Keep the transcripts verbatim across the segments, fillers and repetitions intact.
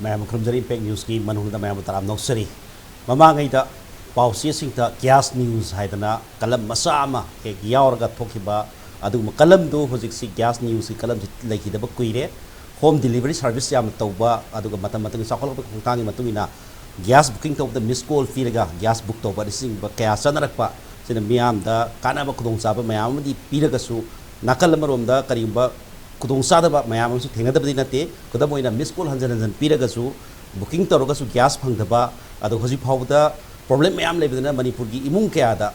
ꯃꯌꯥꯝ ꯈꯨꯔꯨꯝꯖꯔꯤ꯫ ꯏꯝꯄꯦꯛ ꯅ꯭ꯌꯨꯁꯀꯤ ꯃꯅꯨꯡꯗ ꯃꯌꯥꯝꯕꯨ ꯇꯔꯥꯝꯅ ꯑꯣꯛꯆꯔꯤ꯫ ꯃꯃꯥꯡꯉꯩꯗ ꯄꯥꯎꯆꯦꯁꯤꯡꯗ ꯒ꯭ꯌꯥꯁ ꯅ꯭ꯌꯨꯁ ꯍꯥꯏꯗꯅ ꯀꯂꯝ ꯃꯆꯥ ꯑꯃ ꯍꯦꯛ ꯌꯥꯎꯔꯒ ꯊꯣꯛꯈꯤꯕ, ꯑꯗꯨꯒꯨꯝꯕ ꯀꯂꯝꯗꯨ ꯍꯧꯖꯤꯛꯁꯤ ꯒ꯭ꯌꯥꯁ ꯅ꯭ꯌꯨꯁꯀꯤ ꯀꯂꯝꯁꯤ ꯂꯩꯈꯤꯗꯕ ꯀꯨꯏꯔꯦ꯫ ꯍꯣꯝ ꯗꯤꯂꯤꯚꯔꯤ ꯁꯥꯔꯚꯤꯁ ꯌꯥꯝꯅ ꯇꯧꯕ, ꯑꯗꯨꯒ ꯃꯇꯝ ꯃꯇꯝꯒꯤ ꯆꯥꯎꯈꯠꯂꯛꯄꯒꯤ ꯈꯣꯡꯊꯥꯡꯒꯤ ꯃꯇꯨꯡ ꯏꯟꯅ ꯒ꯭ꯌꯥꯁ ꯕꯨꯀꯤꯡ ꯇꯧꯕꯗ ꯃꯤꯁ ꯀꯣꯜ ꯄꯤꯔꯒ ꯒ꯭ꯌꯥꯁ ꯕꯨꯛ ꯇꯧꯕ ꯑꯁꯤꯒꯨꯝꯕ ꯀꯌꯥ ꯆꯠꯅꯔꯛꯄ ꯑꯁꯤꯅ ꯃꯤꯌꯥꯝꯗ ꯀꯥꯟꯅꯕ ꯈꯨꯗꯣꯡꯆꯥꯕ ꯃꯌꯥꯝ ꯑꯃꯗꯤ ꯄꯤꯔꯒꯁꯨ, ꯅꯥꯀꯜ ꯑꯃꯔꯣꯝꯗ ꯀꯔꯤꯒꯨꯝꯕ ꯈꯨꯗꯣꯡꯆꯥꯗꯕ ꯃꯌꯥꯝ ꯑꯃꯁꯨ ꯊꯦꯡꯅꯗꯕꯗꯤ ꯅꯠꯇꯦ꯫ ꯈꯨꯗꯝ ꯑꯣꯏꯅ, ꯃꯤꯁ ꯀꯣꯜ ꯍꯟꯖꯟ ꯍꯟꯖꯟ ꯄꯤꯔꯒꯁꯨ, ꯕꯨꯀꯤꯡ ꯇꯧꯔꯒꯁꯨ ꯒ꯭ꯌꯥꯁ ꯐꯪꯗꯕ, ꯑꯗꯣ ꯍꯧꯖꯤꯛ ꯐꯥꯎꯕꯗ ꯄ꯭ꯔꯣꯕ꯭ꯂꯦꯝ ꯃꯌꯥꯝ ꯂꯩꯕꯗꯨꯅ ꯃꯅꯤꯄꯨꯔꯒꯤ ꯏꯃꯨꯡ ꯀꯌꯥꯗ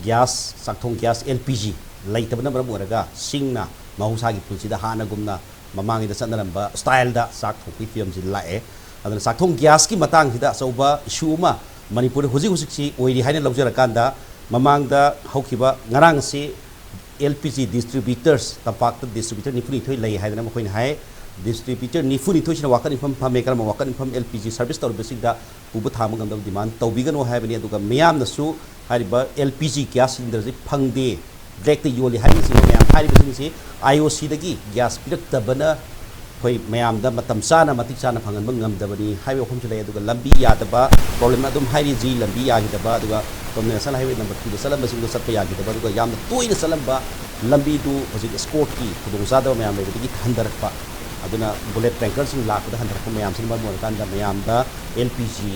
ꯒ꯭ꯌꯥꯁ, ꯆꯥꯛꯊꯣꯡ ꯒ꯭ꯌꯥꯁ, ꯑꯦꯜ ꯄꯤ ꯖꯤ ꯂꯩꯇꯕꯅ ꯃꯔꯝ ꯑꯣꯏꯔꯒ ꯁꯤꯡꯅ ꯃꯍꯧꯁꯥꯒꯤ ꯄꯨꯟꯁꯤꯗ ꯍꯥꯟꯅꯒꯨꯝꯅ ꯃꯃꯥꯡꯉꯩꯗ ꯆꯠꯅꯔꯝꯕ ꯁ꯭ꯇꯥꯏꯜꯗ ꯆꯥꯛ ꯊꯣꯡꯕꯒꯤ ꯐꯤꯕꯝꯁꯤ ꯂꯥꯛꯑꯦ꯫ ꯑꯗꯨꯅ ꯆꯥꯛꯊꯣꯡ ꯒ꯭ꯌꯥꯁꯀꯤ ꯃꯇꯥꯡꯁꯤꯗ ꯑꯆꯧꯕ ꯏꯁꯨ ꯑꯃ ꯃꯅꯤꯄꯨꯔꯗ ꯍꯧꯖꯤꯛ ꯍꯧꯖꯤꯛꯁꯤ ꯑꯣꯏꯔꯤ ꯍꯥꯏꯅ ꯂꯧꯖꯔꯀꯥꯟꯗ, ꯃꯃꯥꯡꯗ ꯍꯧꯈꯤꯕ ꯉꯔꯥꯡꯁꯤ ꯑꯦꯜ ꯄꯤ ꯖꯤ ꯗꯤꯁꯇ꯭ꯔꯤꯕ꯭ꯌꯨꯇꯔꯁ ꯇꯝꯄꯥꯛꯇ ꯗꯤꯁꯇ꯭ꯔꯤꯕ꯭ꯌꯨꯇꯔ ꯅꯤꯐꯨꯅꯤꯊꯣꯏ ꯂꯩ ꯍꯥꯏꯗꯅ ꯃꯈꯣꯏꯅ ꯍꯥꯏ꯫ ꯗꯤꯁꯇ꯭ꯔꯤꯕ꯭ꯌꯨꯇꯔ ꯅꯤꯐꯨꯅꯤꯊꯣꯏꯁꯤꯅ ꯋꯥꯀꯠ ꯃꯤꯐꯝ ꯐꯝꯃꯦ꯫ ꯀꯔꯝꯕ ꯋꯥꯀꯠ ꯃꯤꯐꯝ? ꯑꯦꯜ ꯄꯤ ꯖꯤ ꯁꯥꯔꯚꯤꯁ ꯇꯧꯔꯤꯕꯁꯤꯡꯗ ꯄꯨꯕ ꯊꯥꯡꯕ ꯉꯝꯗꯕ ꯗꯤꯃꯥꯟ ꯇꯧꯕꯤꯒꯅꯨ ꯍꯥꯏꯕꯅꯤ꯫ ꯑꯗꯨꯒ ꯃꯤꯌꯥꯝꯅꯁꯨ ꯍꯥꯏꯔꯤꯕ ꯑꯦꯜ ꯄꯤ ꯖꯤ ꯒ꯭ꯌꯥꯁ ꯁꯤꯂꯤꯟꯗꯔꯁꯤ ꯐꯪꯗꯦ, ꯕ꯭ꯂꯦꯛꯇ ꯌꯣꯜꯂꯤ ꯍꯥꯏꯕꯅꯆꯤꯡꯕ ꯃꯌꯥꯝ ꯍꯥꯏꯔꯤꯕꯁꯤꯡꯁꯤ ꯑꯥꯏ ꯑꯣ ꯁꯤꯗꯒꯤ ꯒ꯭ꯌꯥꯁ ꯄꯤꯔꯛꯇꯕꯅ ꯑꯩꯈꯣꯏ ꯃꯌꯥꯝꯗ ꯃꯇꯝ ꯆꯥꯅ, ꯃꯇꯤꯛ ꯆꯥꯅ ꯐꯪꯍꯟꯕ ꯉꯝꯗꯕꯅꯤ ꯍꯥꯏꯕ ꯋꯥꯐꯝꯁꯨ ꯂꯩ꯫ ꯑꯗꯨꯒ ꯂꯝꯕꯤ ꯌꯥꯗꯕ, ꯄ꯭ꯔꯣꯕ꯭ꯂꯦꯝ ꯑꯗꯨꯝ ꯍꯥꯏꯔꯤ, ꯖꯤ ꯂꯝꯕꯤ ꯌꯥꯈꯤꯗꯕ, ꯑꯗꯨꯒ ꯁꯣꯝꯅ ꯅꯦꯁꯅꯦꯜ ꯍꯥꯏꯋꯦ ꯅꯝꯕꯔ ꯇꯨꯗ ꯆꯠꯂꯝꯕꯁꯤꯡꯗꯣ ꯆꯠꯄ ꯌꯥꯈꯤꯗꯕ, ꯑꯗꯨꯒ ꯌꯥꯝꯅ ꯇꯣꯏꯅ ꯆꯠꯂꯝꯕ ꯂꯝꯕꯤꯗꯨ ꯍꯧꯖꯤꯛ ꯏꯁꯀꯣꯔꯠꯀꯤ ꯈꯨꯗꯣꯡꯆꯥꯗꯕ ꯃꯌꯥꯝ ꯂꯩꯕꯗꯒꯤ ꯍꯟꯊꯔꯛꯄ, ꯑꯗꯨꯅ ꯕꯨꯂꯦꯠ ꯇꯦꯡꯀꯔꯁꯤꯡ ꯂꯥꯛꯄꯗ ꯍꯟꯊꯔꯛꯄ ꯃꯌꯥꯝꯁꯤꯅ ꯃꯔꯝ ꯑꯣꯏꯔꯀꯥꯟꯗ ꯃꯌꯥꯝꯗ ꯑꯦꯜ ꯄꯤ ꯖꯤ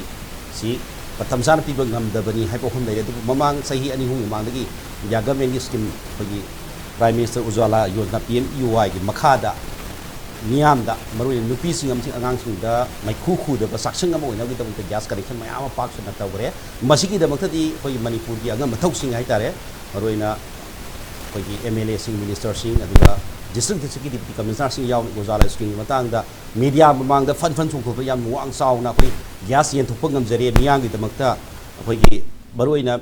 ꯁꯤ ꯃꯇꯝ ꯆꯥꯅ ꯄꯤꯕ ꯉꯝꯗꯕꯅꯤ ꯍꯥꯏꯕ ꯋꯥꯐꯝ ꯂꯩꯔꯦ꯫ ꯑꯗꯨꯕꯨ ꯃꯃꯥꯡ ꯆꯍꯤ ꯑꯅꯤ ꯑꯍꯨꯝꯒꯤ ꯃꯃꯥꯡꯗꯒꯤ ꯏꯟꯗꯤꯌꯥ ꯒꯃꯦꯟꯒꯤ ꯁ꯭ꯀꯤꯝ, ꯑꯩꯈꯣꯏꯒꯤ prime minister Ujjwala Yojana, P M U ꯋꯥꯏꯒꯤ ꯃꯈꯥꯗ ꯃꯤꯌꯥꯝꯗ, ꯃꯔꯨꯑꯣꯏꯅ ꯅꯨꯄꯤꯁꯤꯡ ꯑꯃꯁꯨꯡ ꯑꯉꯥꯡꯁꯤꯡꯗ ꯃꯩꯈꯨ ꯈꯨꯗꯕ ꯆꯥꯛꯁꯪ ꯑꯃ ꯑꯣꯏꯅꯕꯒꯤꯗꯃꯛꯇ ꯒ꯭ꯌꯥꯁ ꯀꯅꯦꯛꯁꯟ ꯃꯌꯥꯝ ꯑꯃ ꯄꯥꯛ ꯁꯟꯅ ꯇꯧꯈ꯭ꯔꯦ꯫ ꯃꯁꯤꯒꯤꯗꯃꯛꯇꯗꯤ ꯑꯩꯈꯣꯏꯒꯤ ꯃꯅꯤꯄꯨꯔꯒꯤ ꯑꯉꯝ ꯑꯊꯧꯁꯤꯡ ꯍꯥꯏꯇꯥꯔꯦ, ꯃꯔꯨꯑꯣꯏꯅ ꯑꯩꯈꯣꯏꯒꯤ ꯑꯦꯝ ꯑꯦꯜ ꯑꯦꯁꯤꯡ, ꯃꯤꯅꯤꯁꯇꯔꯁꯤꯡ, ꯑꯗꯨꯒ ꯗꯤꯁꯇ꯭ꯔꯤꯛ ꯗꯤꯁꯇ꯭ꯔꯤꯛꯀꯤ ꯗꯤꯄ꯭ꯌꯨꯇꯤ ꯀꯃꯤꯁꯅꯔꯁꯤꯡ ꯌꯥꯎꯅ ꯎꯖ꯭ꯋꯥꯂꯥ ꯁ꯭ꯀꯤꯝꯒꯤ ꯃꯇꯥꯡꯗ ꯃꯦꯗꯤꯌꯥ ꯃꯃꯥꯡꯗ ꯐꯟ ꯐꯟ ꯆꯣꯡꯊꯣꯛꯄ ꯌꯥꯝ ꯋꯥꯡ ꯆꯥꯎꯅ ꯑꯩꯈꯣꯏ ꯒ꯭ꯌꯥꯁ ꯌꯦꯟꯊꯣꯛꯄ ꯉꯝꯖꯔꯦ꯫ ꯃꯤꯌꯥꯝꯒꯤꯗꯃꯛꯇ ꯑꯩꯈꯣꯏꯒꯤ ꯃꯔꯨꯑꯣꯏꯅ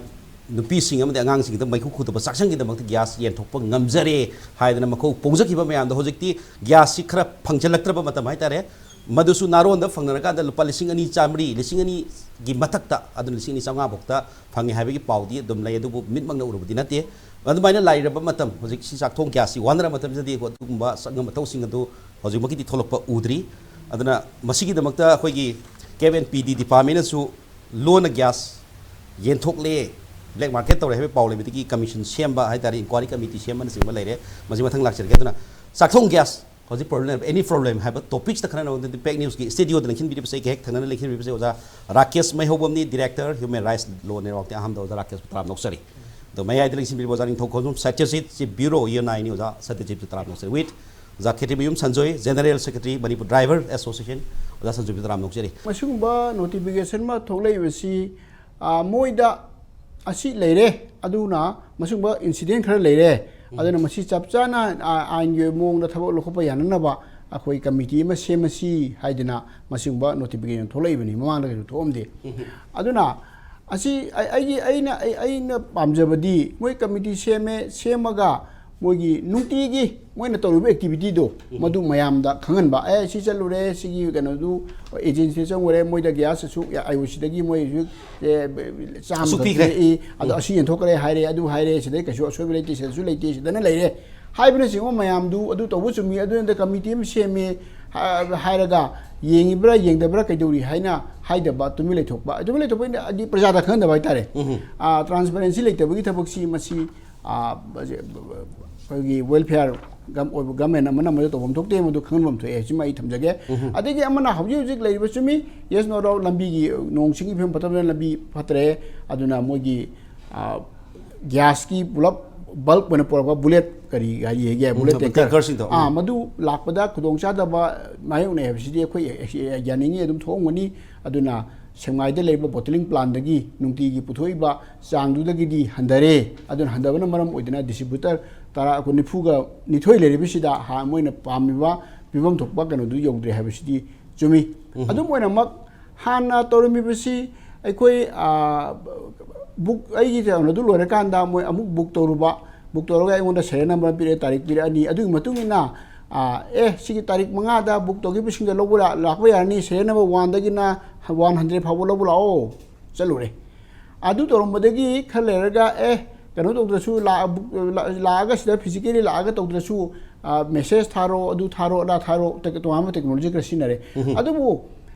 ꯅꯨꯄꯤꯁꯤꯡ ꯑꯃꯗꯤ ꯑꯉꯥꯡꯁꯤꯡꯒꯤꯗꯃꯛ ꯃꯩꯈꯨ ꯈꯨꯗꯕ ꯆꯥꯛꯁꯪꯒꯤꯗꯃꯛꯇ ꯒ꯭ꯌꯥꯁ ꯌꯦꯟꯊꯣꯛꯄ ꯉꯝꯖꯔꯦ ꯍꯥꯏꯗꯅ ꯃꯈꯣꯏ ꯐꯣꯡꯖꯈꯤꯕ ꯃꯌꯥꯝꯗꯣ ꯍꯧꯖꯤꯛꯇꯤ ꯒ꯭ꯌꯥꯁꯁꯤ ꯈꯔ ꯐꯪꯖꯜꯂꯛꯇ꯭ꯔꯕ ꯃꯇꯝ ꯍꯥꯏꯇꯥꯔꯦ꯫ ꯃꯗꯨꯁꯨ ꯅꯥꯔꯣꯟꯗ ꯐꯪꯅꯔꯀꯥꯟꯗ ꯂꯨꯄꯥ ꯂꯤꯁꯤꯡ ꯑꯅꯤ ꯆꯥꯃꯔꯤ, ꯂꯤꯁꯤꯡ ꯑꯅꯤꯒꯤ ꯃꯊꯛꯇ, ꯑꯗꯨꯅ ꯂꯤꯁꯤꯡ ꯑꯅꯤ ꯆꯥꯝꯃꯉꯥ ꯐꯥꯎꯇ ꯐꯪꯉꯦ ꯍꯥꯏꯕꯒꯤ ꯄꯥꯎꯗꯤ ꯑꯗꯨꯝ ꯂꯩ, ꯑꯗꯨꯕꯨ ꯃꯤꯠꯃꯛꯅ ꯎꯔꯨꯕꯗꯤ ꯅꯠꯇꯦ꯫ ꯑꯗꯨꯃꯥꯏꯅ ꯂꯥꯛꯏꯔꯕ ꯃꯇꯝ, ꯍꯧꯖꯤꯛ ꯁꯤ ꯆꯥꯛꯊꯣꯡ ꯒ꯭ꯌꯥꯁꯁꯤ ꯋꯥꯅꯔꯕ ꯃꯇꯝꯁꯤꯗꯗꯤ ꯑꯗꯨꯒꯨꯝꯕ ꯑꯉꯝ ꯑꯊꯧꯁꯤꯡ ꯑꯗꯨ ꯍꯧꯖꯤꯛꯃꯛꯀꯤꯗꯤ ꯊꯣꯛꯂꯛꯄ ꯎꯗ꯭ꯔꯤ꯫ ꯑꯗꯨꯅ ꯃꯁꯤꯒꯤꯗꯃꯛꯇ ꯑꯩꯈꯣꯏꯒꯤ ꯀꯦꯞ ꯑꯦꯟ ꯄꯤ ꯗꯤ ꯗꯤꯄꯥꯔꯠꯃꯦꯟꯅꯁꯨ ꯂꯣꯟꯅ ꯒ꯭ꯌꯥꯁ ꯌꯦꯟꯊꯣꯛꯂꯦ, ꯕ꯭ꯂꯦꯛ ꯃꯥꯔꯀꯦꯠ ꯇꯧꯔꯦ ꯍꯥꯏꯕꯒꯤ ꯄꯥꯎ ꯂꯩꯕꯗꯒꯤ ꯀꯃꯤꯁꯟ ꯁꯦꯝꯕ ꯍꯥꯏ ꯇꯥꯔꯦ, ꯏꯟꯀ꯭ꯋꯥꯔꯤ ꯀꯃꯤꯇꯤ ꯁꯦꯝꯕꯅꯆꯤꯡꯕ ꯂꯩꯔꯦ꯫ ꯃꯁꯤ ꯃꯊꯪ ꯂꯥꯛꯆꯔꯒꯦ꯫ ꯑꯗꯨꯅ ꯆꯥꯛꯊꯣꯡ ꯒ꯭ꯌꯥꯁ ꯍꯧꯖꯤꯛ ꯄ꯭ꯔꯣꯕ꯭ꯂꯦꯝ, ꯑꯦꯅꯤ ꯄ꯭ꯔꯣꯕ꯭ꯂꯦꯝ ꯍꯥꯏꯕ ꯇꯣꯄꯤꯛꯁꯇ ꯈꯟꯅꯅꯕ ꯄꯦꯛ ꯅ꯭ꯌꯨꯁꯀꯤ ꯁ꯭ꯇꯨꯗꯤꯑꯣꯗ ꯂꯦꯡꯁꯤꯟꯕꯤꯔꯤꯕꯁꯦ, ꯑꯩꯒꯤ ꯍꯦꯛ ꯊꯪꯅꯅ ꯂꯦꯡꯁꯤꯟꯕꯤꯔꯤꯕꯁꯦ ꯑꯣꯖꯥ ꯔꯥꯀꯦꯁ ꯃꯩꯍꯧꯕꯝꯅꯤ, ꯗꯤꯔꯦꯛꯇꯔ ꯍ꯭ꯌꯨꯃꯦꯟ ꯔꯥꯏꯠꯁ ꯂꯣ ꯅꯦꯠꯋꯥꯛꯇꯤ ꯑꯍꯥꯟꯕꯗ ꯑꯣꯖꯥ ꯔꯥꯀꯦꯁꯄꯨ ꯇꯔꯥꯝꯅ ꯑꯣꯛꯆꯔꯤ꯫ ꯑꯗꯣ ꯃꯌꯥꯏꯗ ꯂꯦꯡꯁꯤꯟꯕꯤꯔꯤꯕ ꯑꯣꯖꯥ ꯅꯤꯡꯊꯧꯈꯣꯡꯖꯝ ꯁꯇ꯭ꯌꯖꯤꯠꯁꯤ ꯕ꯭ꯌꯨꯔꯣ ꯌꯨ ꯑꯦꯟ ꯑꯥꯏꯅꯤ, ꯑꯣꯖꯥ ꯁꯇ꯭ꯌꯖꯤꯠꯄꯨ ꯇꯔꯥꯝꯅ ꯑꯣꯛꯆꯔꯤ꯫ With Oja Khetrimayum Sanjoi, general secretary Manipur driver association, Oja ꯁꯟꯖꯣꯏꯕꯨ ꯇꯔꯥꯝꯅ ꯑꯣꯛꯆꯔꯤ꯫ ꯃꯁꯤꯒꯨꯝꯕ ꯅꯣꯇꯤꯐꯤꯀꯦꯁꯟ ꯑꯃ ꯊꯣꯛꯂꯛꯏꯕꯁꯤ, ꯑ, ꯃꯣꯏꯗ ꯑꯁꯤ ꯂꯩꯔꯦ, ꯑꯗꯨꯅ ꯃꯁꯤꯒꯨꯝꯕ ꯏꯟꯁꯤꯗꯦꯟ ꯈꯔ ꯂꯩꯔꯦ, ꯑꯗꯨꯅ ꯃꯁꯤ ꯆꯞ ꯆꯥꯅ, ꯑ, ꯑꯥꯏꯟꯒꯤ ꯑꯣꯏꯕ ꯃꯑꯣꯡꯗ ꯊꯕꯛ ꯂꯧꯈꯠꯄ ꯌꯥꯅꯅꯕ ꯑꯩꯈꯣꯏ ꯀꯃꯤꯇꯤ ꯑꯃ ꯁꯦꯝꯃꯁꯤ ꯍꯥꯏꯗꯅ ꯃꯁꯤꯒꯨꯝꯕ ꯅꯣꯇꯤꯐꯤꯀꯦꯁꯟ ꯊꯣꯛꯂꯛꯏꯕꯅꯤ, ꯃꯃꯥꯡꯗ ꯀꯩꯁꯨ ꯊꯣꯛꯑꯝꯗꯦ꯫ ꯑꯗꯨꯅ ꯑꯁꯤ ꯑꯩ-, ꯑꯩꯒꯤ, ꯑꯩꯅ, ꯑꯩ-, ꯑꯩꯅ ꯄꯥꯝꯖꯕꯗꯤ ꯃꯣꯏ ꯀꯃꯤꯇꯤ ꯁꯦꯝꯃꯦ, ꯁꯦꯝꯃꯒ ꯃꯣꯏꯒꯤ ꯅꯨꯡꯇꯤꯒꯤ ꯃꯣꯏꯅ ꯇꯧꯔꯤꯕ ꯑꯦꯛꯇꯤꯚꯤꯇꯤꯗꯣ, ꯃꯗꯨ ꯃꯌꯥꯝꯗ ꯈꯪꯍꯟꯕ꯫ ꯑꯦ, ꯁꯤ ꯆꯠꯂꯨꯔꯦ, ꯁꯤꯒꯤ ꯀꯩꯅꯣꯗꯨ ꯑꯦꯖꯦꯟꯁꯤꯗ ꯆꯪꯉꯨꯔꯦ, ꯃꯣꯏꯗ ꯒ꯭ꯌꯥꯁ ꯑꯁꯨꯛ, ꯑꯥꯏ ꯑꯣ ꯁꯤꯗꯒꯤ ꯃꯣꯏ ꯍꯧꯖꯤꯛ, ꯑꯦ, ꯆꯥꯝꯃ ꯑꯁꯨꯛ ꯄꯤꯈ꯭ꯔꯦ꯫ ꯄꯤꯔꯛꯏ, ꯑꯗꯣ ꯑꯁꯤ ꯌꯦꯟꯊꯣꯛꯈ꯭ꯔꯦ ꯍꯥꯏꯔꯦ, ꯑꯗꯨ ꯍꯥꯏꯔꯦ, ꯁꯤꯗꯩ ꯀꯩꯁꯨ ꯑꯁꯣꯏꯕ ꯂꯩꯇꯦ, ꯁꯤꯗꯁꯨ ꯂꯩꯇꯦ, ꯁꯤꯗꯅ ꯂꯩꯔꯦ ꯍꯥꯏꯕꯅꯆꯤꯡꯕ ꯃꯌꯥꯝꯗꯨ, ꯑꯗꯨ ꯇꯧꯕ ꯆꯨꯝꯃꯤ, ꯑꯗꯨ ꯅꯠꯇ ꯀꯃꯤꯇꯤ ꯑꯃ ꯁꯦꯝꯃꯦ, ꯍꯥ-, ꯍꯥꯏꯔꯒ ꯌꯦꯡꯉꯤꯕ꯭ꯔꯥ ꯌꯦꯡꯗꯕ꯭ꯔꯥ ꯀꯩꯗꯧꯔꯤ ꯍꯥꯏꯅ ꯍꯥꯏꯗꯕ, ꯇꯨꯃꯤꯟ ꯂꯩꯊꯣꯛꯄ꯫ ꯇꯨꯃꯤꯟ ꯂꯩꯊꯣꯛꯄ ꯍꯥꯏꯗꯤ ꯄ꯭ꯔꯖꯥꯗ ꯈꯪꯍꯟꯗꯕ ꯍꯥꯏꯇꯥꯔꯦ꯫ ꯎꯝ꯫ ꯑꯥ, ꯇ꯭ꯔꯥꯟꯁꯄꯦꯔꯦꯟꯁꯤ ꯂꯩꯇꯕꯒꯤ ꯊꯕꯛꯁꯤ ꯃꯁꯤ, ꯑꯥ, ꯑꯩꯈꯣꯏꯒꯤ ꯋꯦꯜꯐꯤꯌꯔ ꯒꯝ-, ꯑꯣꯏꯕ ꯒꯃꯦꯟ ꯑꯃꯅ ꯑꯃꯗ ꯇꯧꯐꯝ ꯊꯣꯛꯇꯦ, ꯃꯗꯨ ꯈꯪꯍꯟꯐꯝ ꯊꯣꯛꯑꯦ꯫ ꯁꯤꯃ ꯑꯩ ꯊꯝꯖꯒꯦ꯫ ꯎꯝ꯫ ꯑꯗꯒꯤ ꯑꯃꯅ ꯍꯧꯖꯤꯛ ꯍꯧꯖꯤꯛ ꯂꯩꯔꯤꯕ, ꯆꯨꯝꯃꯤ, yes, no doubt, ꯂꯝꯕꯤꯒꯤ ꯅꯣꯡ ꯆꯤꯡꯒꯤ ꯐꯤꯕꯝ ꯐꯠꯇꯕꯅ ꯂꯝꯕꯤ ꯐꯠꯇ꯭ꯔꯦ, ꯑꯗꯨꯅ ꯃꯣꯏꯒꯤ, ꯑꯥ, ꯒ꯭ꯌꯥꯁꯀꯤ ꯄꯨꯂꯞ ꯕꯜꯛ ꯑꯣꯏꯅ ꯄꯨꯔꯛꯄ ꯕꯨꯂꯦꯠ ꯀꯔꯤ ꯍꯥꯏꯒꯦ, ꯎꯝ, ꯕꯨꯂꯦꯠ ꯇꯦꯡꯀꯔ꯫ ꯇꯦꯡꯀꯔꯁꯤꯡꯗꯣ, ꯑꯥ, ꯎꯝ꯫ ꯃꯗꯨ ꯂꯥꯛꯄꯗ ꯈꯨꯗꯣꯡꯆꯥꯗꯕ ꯃꯥꯌꯣꯛꯅꯩ ꯍꯥꯏꯕꯁꯤꯗꯤ ꯑꯩꯈꯣꯏ ꯌꯥꯅꯤꯡꯉꯤ, ꯑꯗꯨꯝ ꯊꯣꯛꯑꯝꯒꯅꯤ꯫ ꯑꯗꯨꯅ ꯁꯦꯛꯃꯥꯏꯗ ꯂꯩꯔꯤꯕ ꯕꯣꯇꯂꯤꯡ ꯄ꯭ꯂꯥꯟꯗꯒꯤ ꯅꯨꯡꯇꯤꯒꯤ ꯄꯨꯊꯣꯛꯏꯕ ꯆꯥꯡꯗꯨꯗꯒꯤꯗꯤ ꯍꯟꯊꯔꯦ꯫ ꯑꯗꯨꯅ ꯍꯟꯊꯕꯅ ꯃꯔꯝ ꯑꯣꯏꯗꯅ ꯗꯤꯁꯇ꯭ꯔꯤꯕ꯭ꯌꯨꯇꯔ ꯇꯔꯥ, ꯀꯨꯟ, ꯅꯤꯐꯨꯒ ꯅꯤꯊꯣꯏ ꯂꯩꯔꯤꯕꯁꯤꯗ ꯍꯥ-, ꯃꯣꯏꯅ ꯄꯥꯝꯃꯤꯕ ꯄꯤꯐꯝ ꯊꯣꯛꯄ ꯀꯩꯅꯣꯗꯨ ꯌꯧꯗ꯭ꯔꯦ ꯍꯥꯏꯕꯁꯤꯗꯤ ꯆꯨꯝꯃꯤ꯫ ꯎꯝ꯫ ꯑꯗꯨꯝ ꯑꯣꯏꯅꯃꯛ, ꯍꯥꯟꯅ ꯇꯧꯔꯝꯃꯤꯕꯁꯤ ꯑꯩꯈꯣꯏ, ꯑꯥ, ꯕꯨꯛ, ꯑꯩꯒꯤ ꯀꯩꯅꯣꯗꯨ ꯂꯣꯏꯔꯀꯥꯟꯗ ꯃꯣꯏ ꯑꯃꯨꯛ ꯕꯨꯛ ꯇꯧꯔꯨꯕ, ꯕꯨꯛ ꯇꯧꯔꯒ ꯑꯩꯉꯣꯟꯗ ꯁꯦꯔꯤꯌꯦꯜ ꯅꯝꯕꯔ ꯄꯤꯔꯛꯑꯦ, ꯇꯥꯔꯤꯛ ꯄꯤꯔꯛꯑꯅꯤ, ꯑꯗꯨꯒꯤ ꯃꯇꯨꯡ ꯏꯟꯅ, ꯑꯥ, ꯑꯦ, ꯁꯤꯒꯤ ꯇꯥꯔꯤꯛ ꯃꯉꯥꯗ ꯕꯨꯛ ꯇꯧꯈꯤꯕꯁꯤꯡꯗ ꯂꯧꯕ ꯂꯥ-, ꯂꯥꯛꯄ ꯌꯥꯔꯅꯤ, ꯁꯦꯔꯤꯌꯦꯜ ꯅꯝꯕꯔ ꯋꯥꯟꯗꯒꯤꯅ ꯋꯥꯟ ꯍꯟꯗ꯭ꯔꯦꯠ ꯐꯥꯎꯕ ꯂꯧꯕ ꯂꯥꯛꯑꯣ, ꯆꯠꯂꯨꯔꯦ꯫ ꯑꯗꯨ ꯇꯧꯔꯝꯕꯗꯒꯤ ꯈꯔ ꯂꯩꯔꯒ, ꯑꯦ, ꯀꯩꯅꯣ ꯇꯧꯗ꯭ꯔꯁꯨ, ꯂꯥꯛꯑ-, ꯂꯥꯛꯑꯒ ꯁꯤꯗ physically ꯂꯥꯛꯑꯒ ꯇꯧꯗ꯭ꯔꯁꯨ, ꯃꯦꯁꯦꯖ ꯊꯥꯔꯣ, ꯑꯗꯨ ꯊꯥꯔꯣ, ꯑꯗꯥ ꯊꯥꯔꯣ, ꯇ-, ꯇꯣꯉꯥꯟꯕ ꯇꯦꯛꯅꯣꯂꯣꯖꯤ ꯈꯔ ꯁꯤꯖꯤꯟꯅꯔꯦ꯫ ꯑꯗꯨꯕꯨ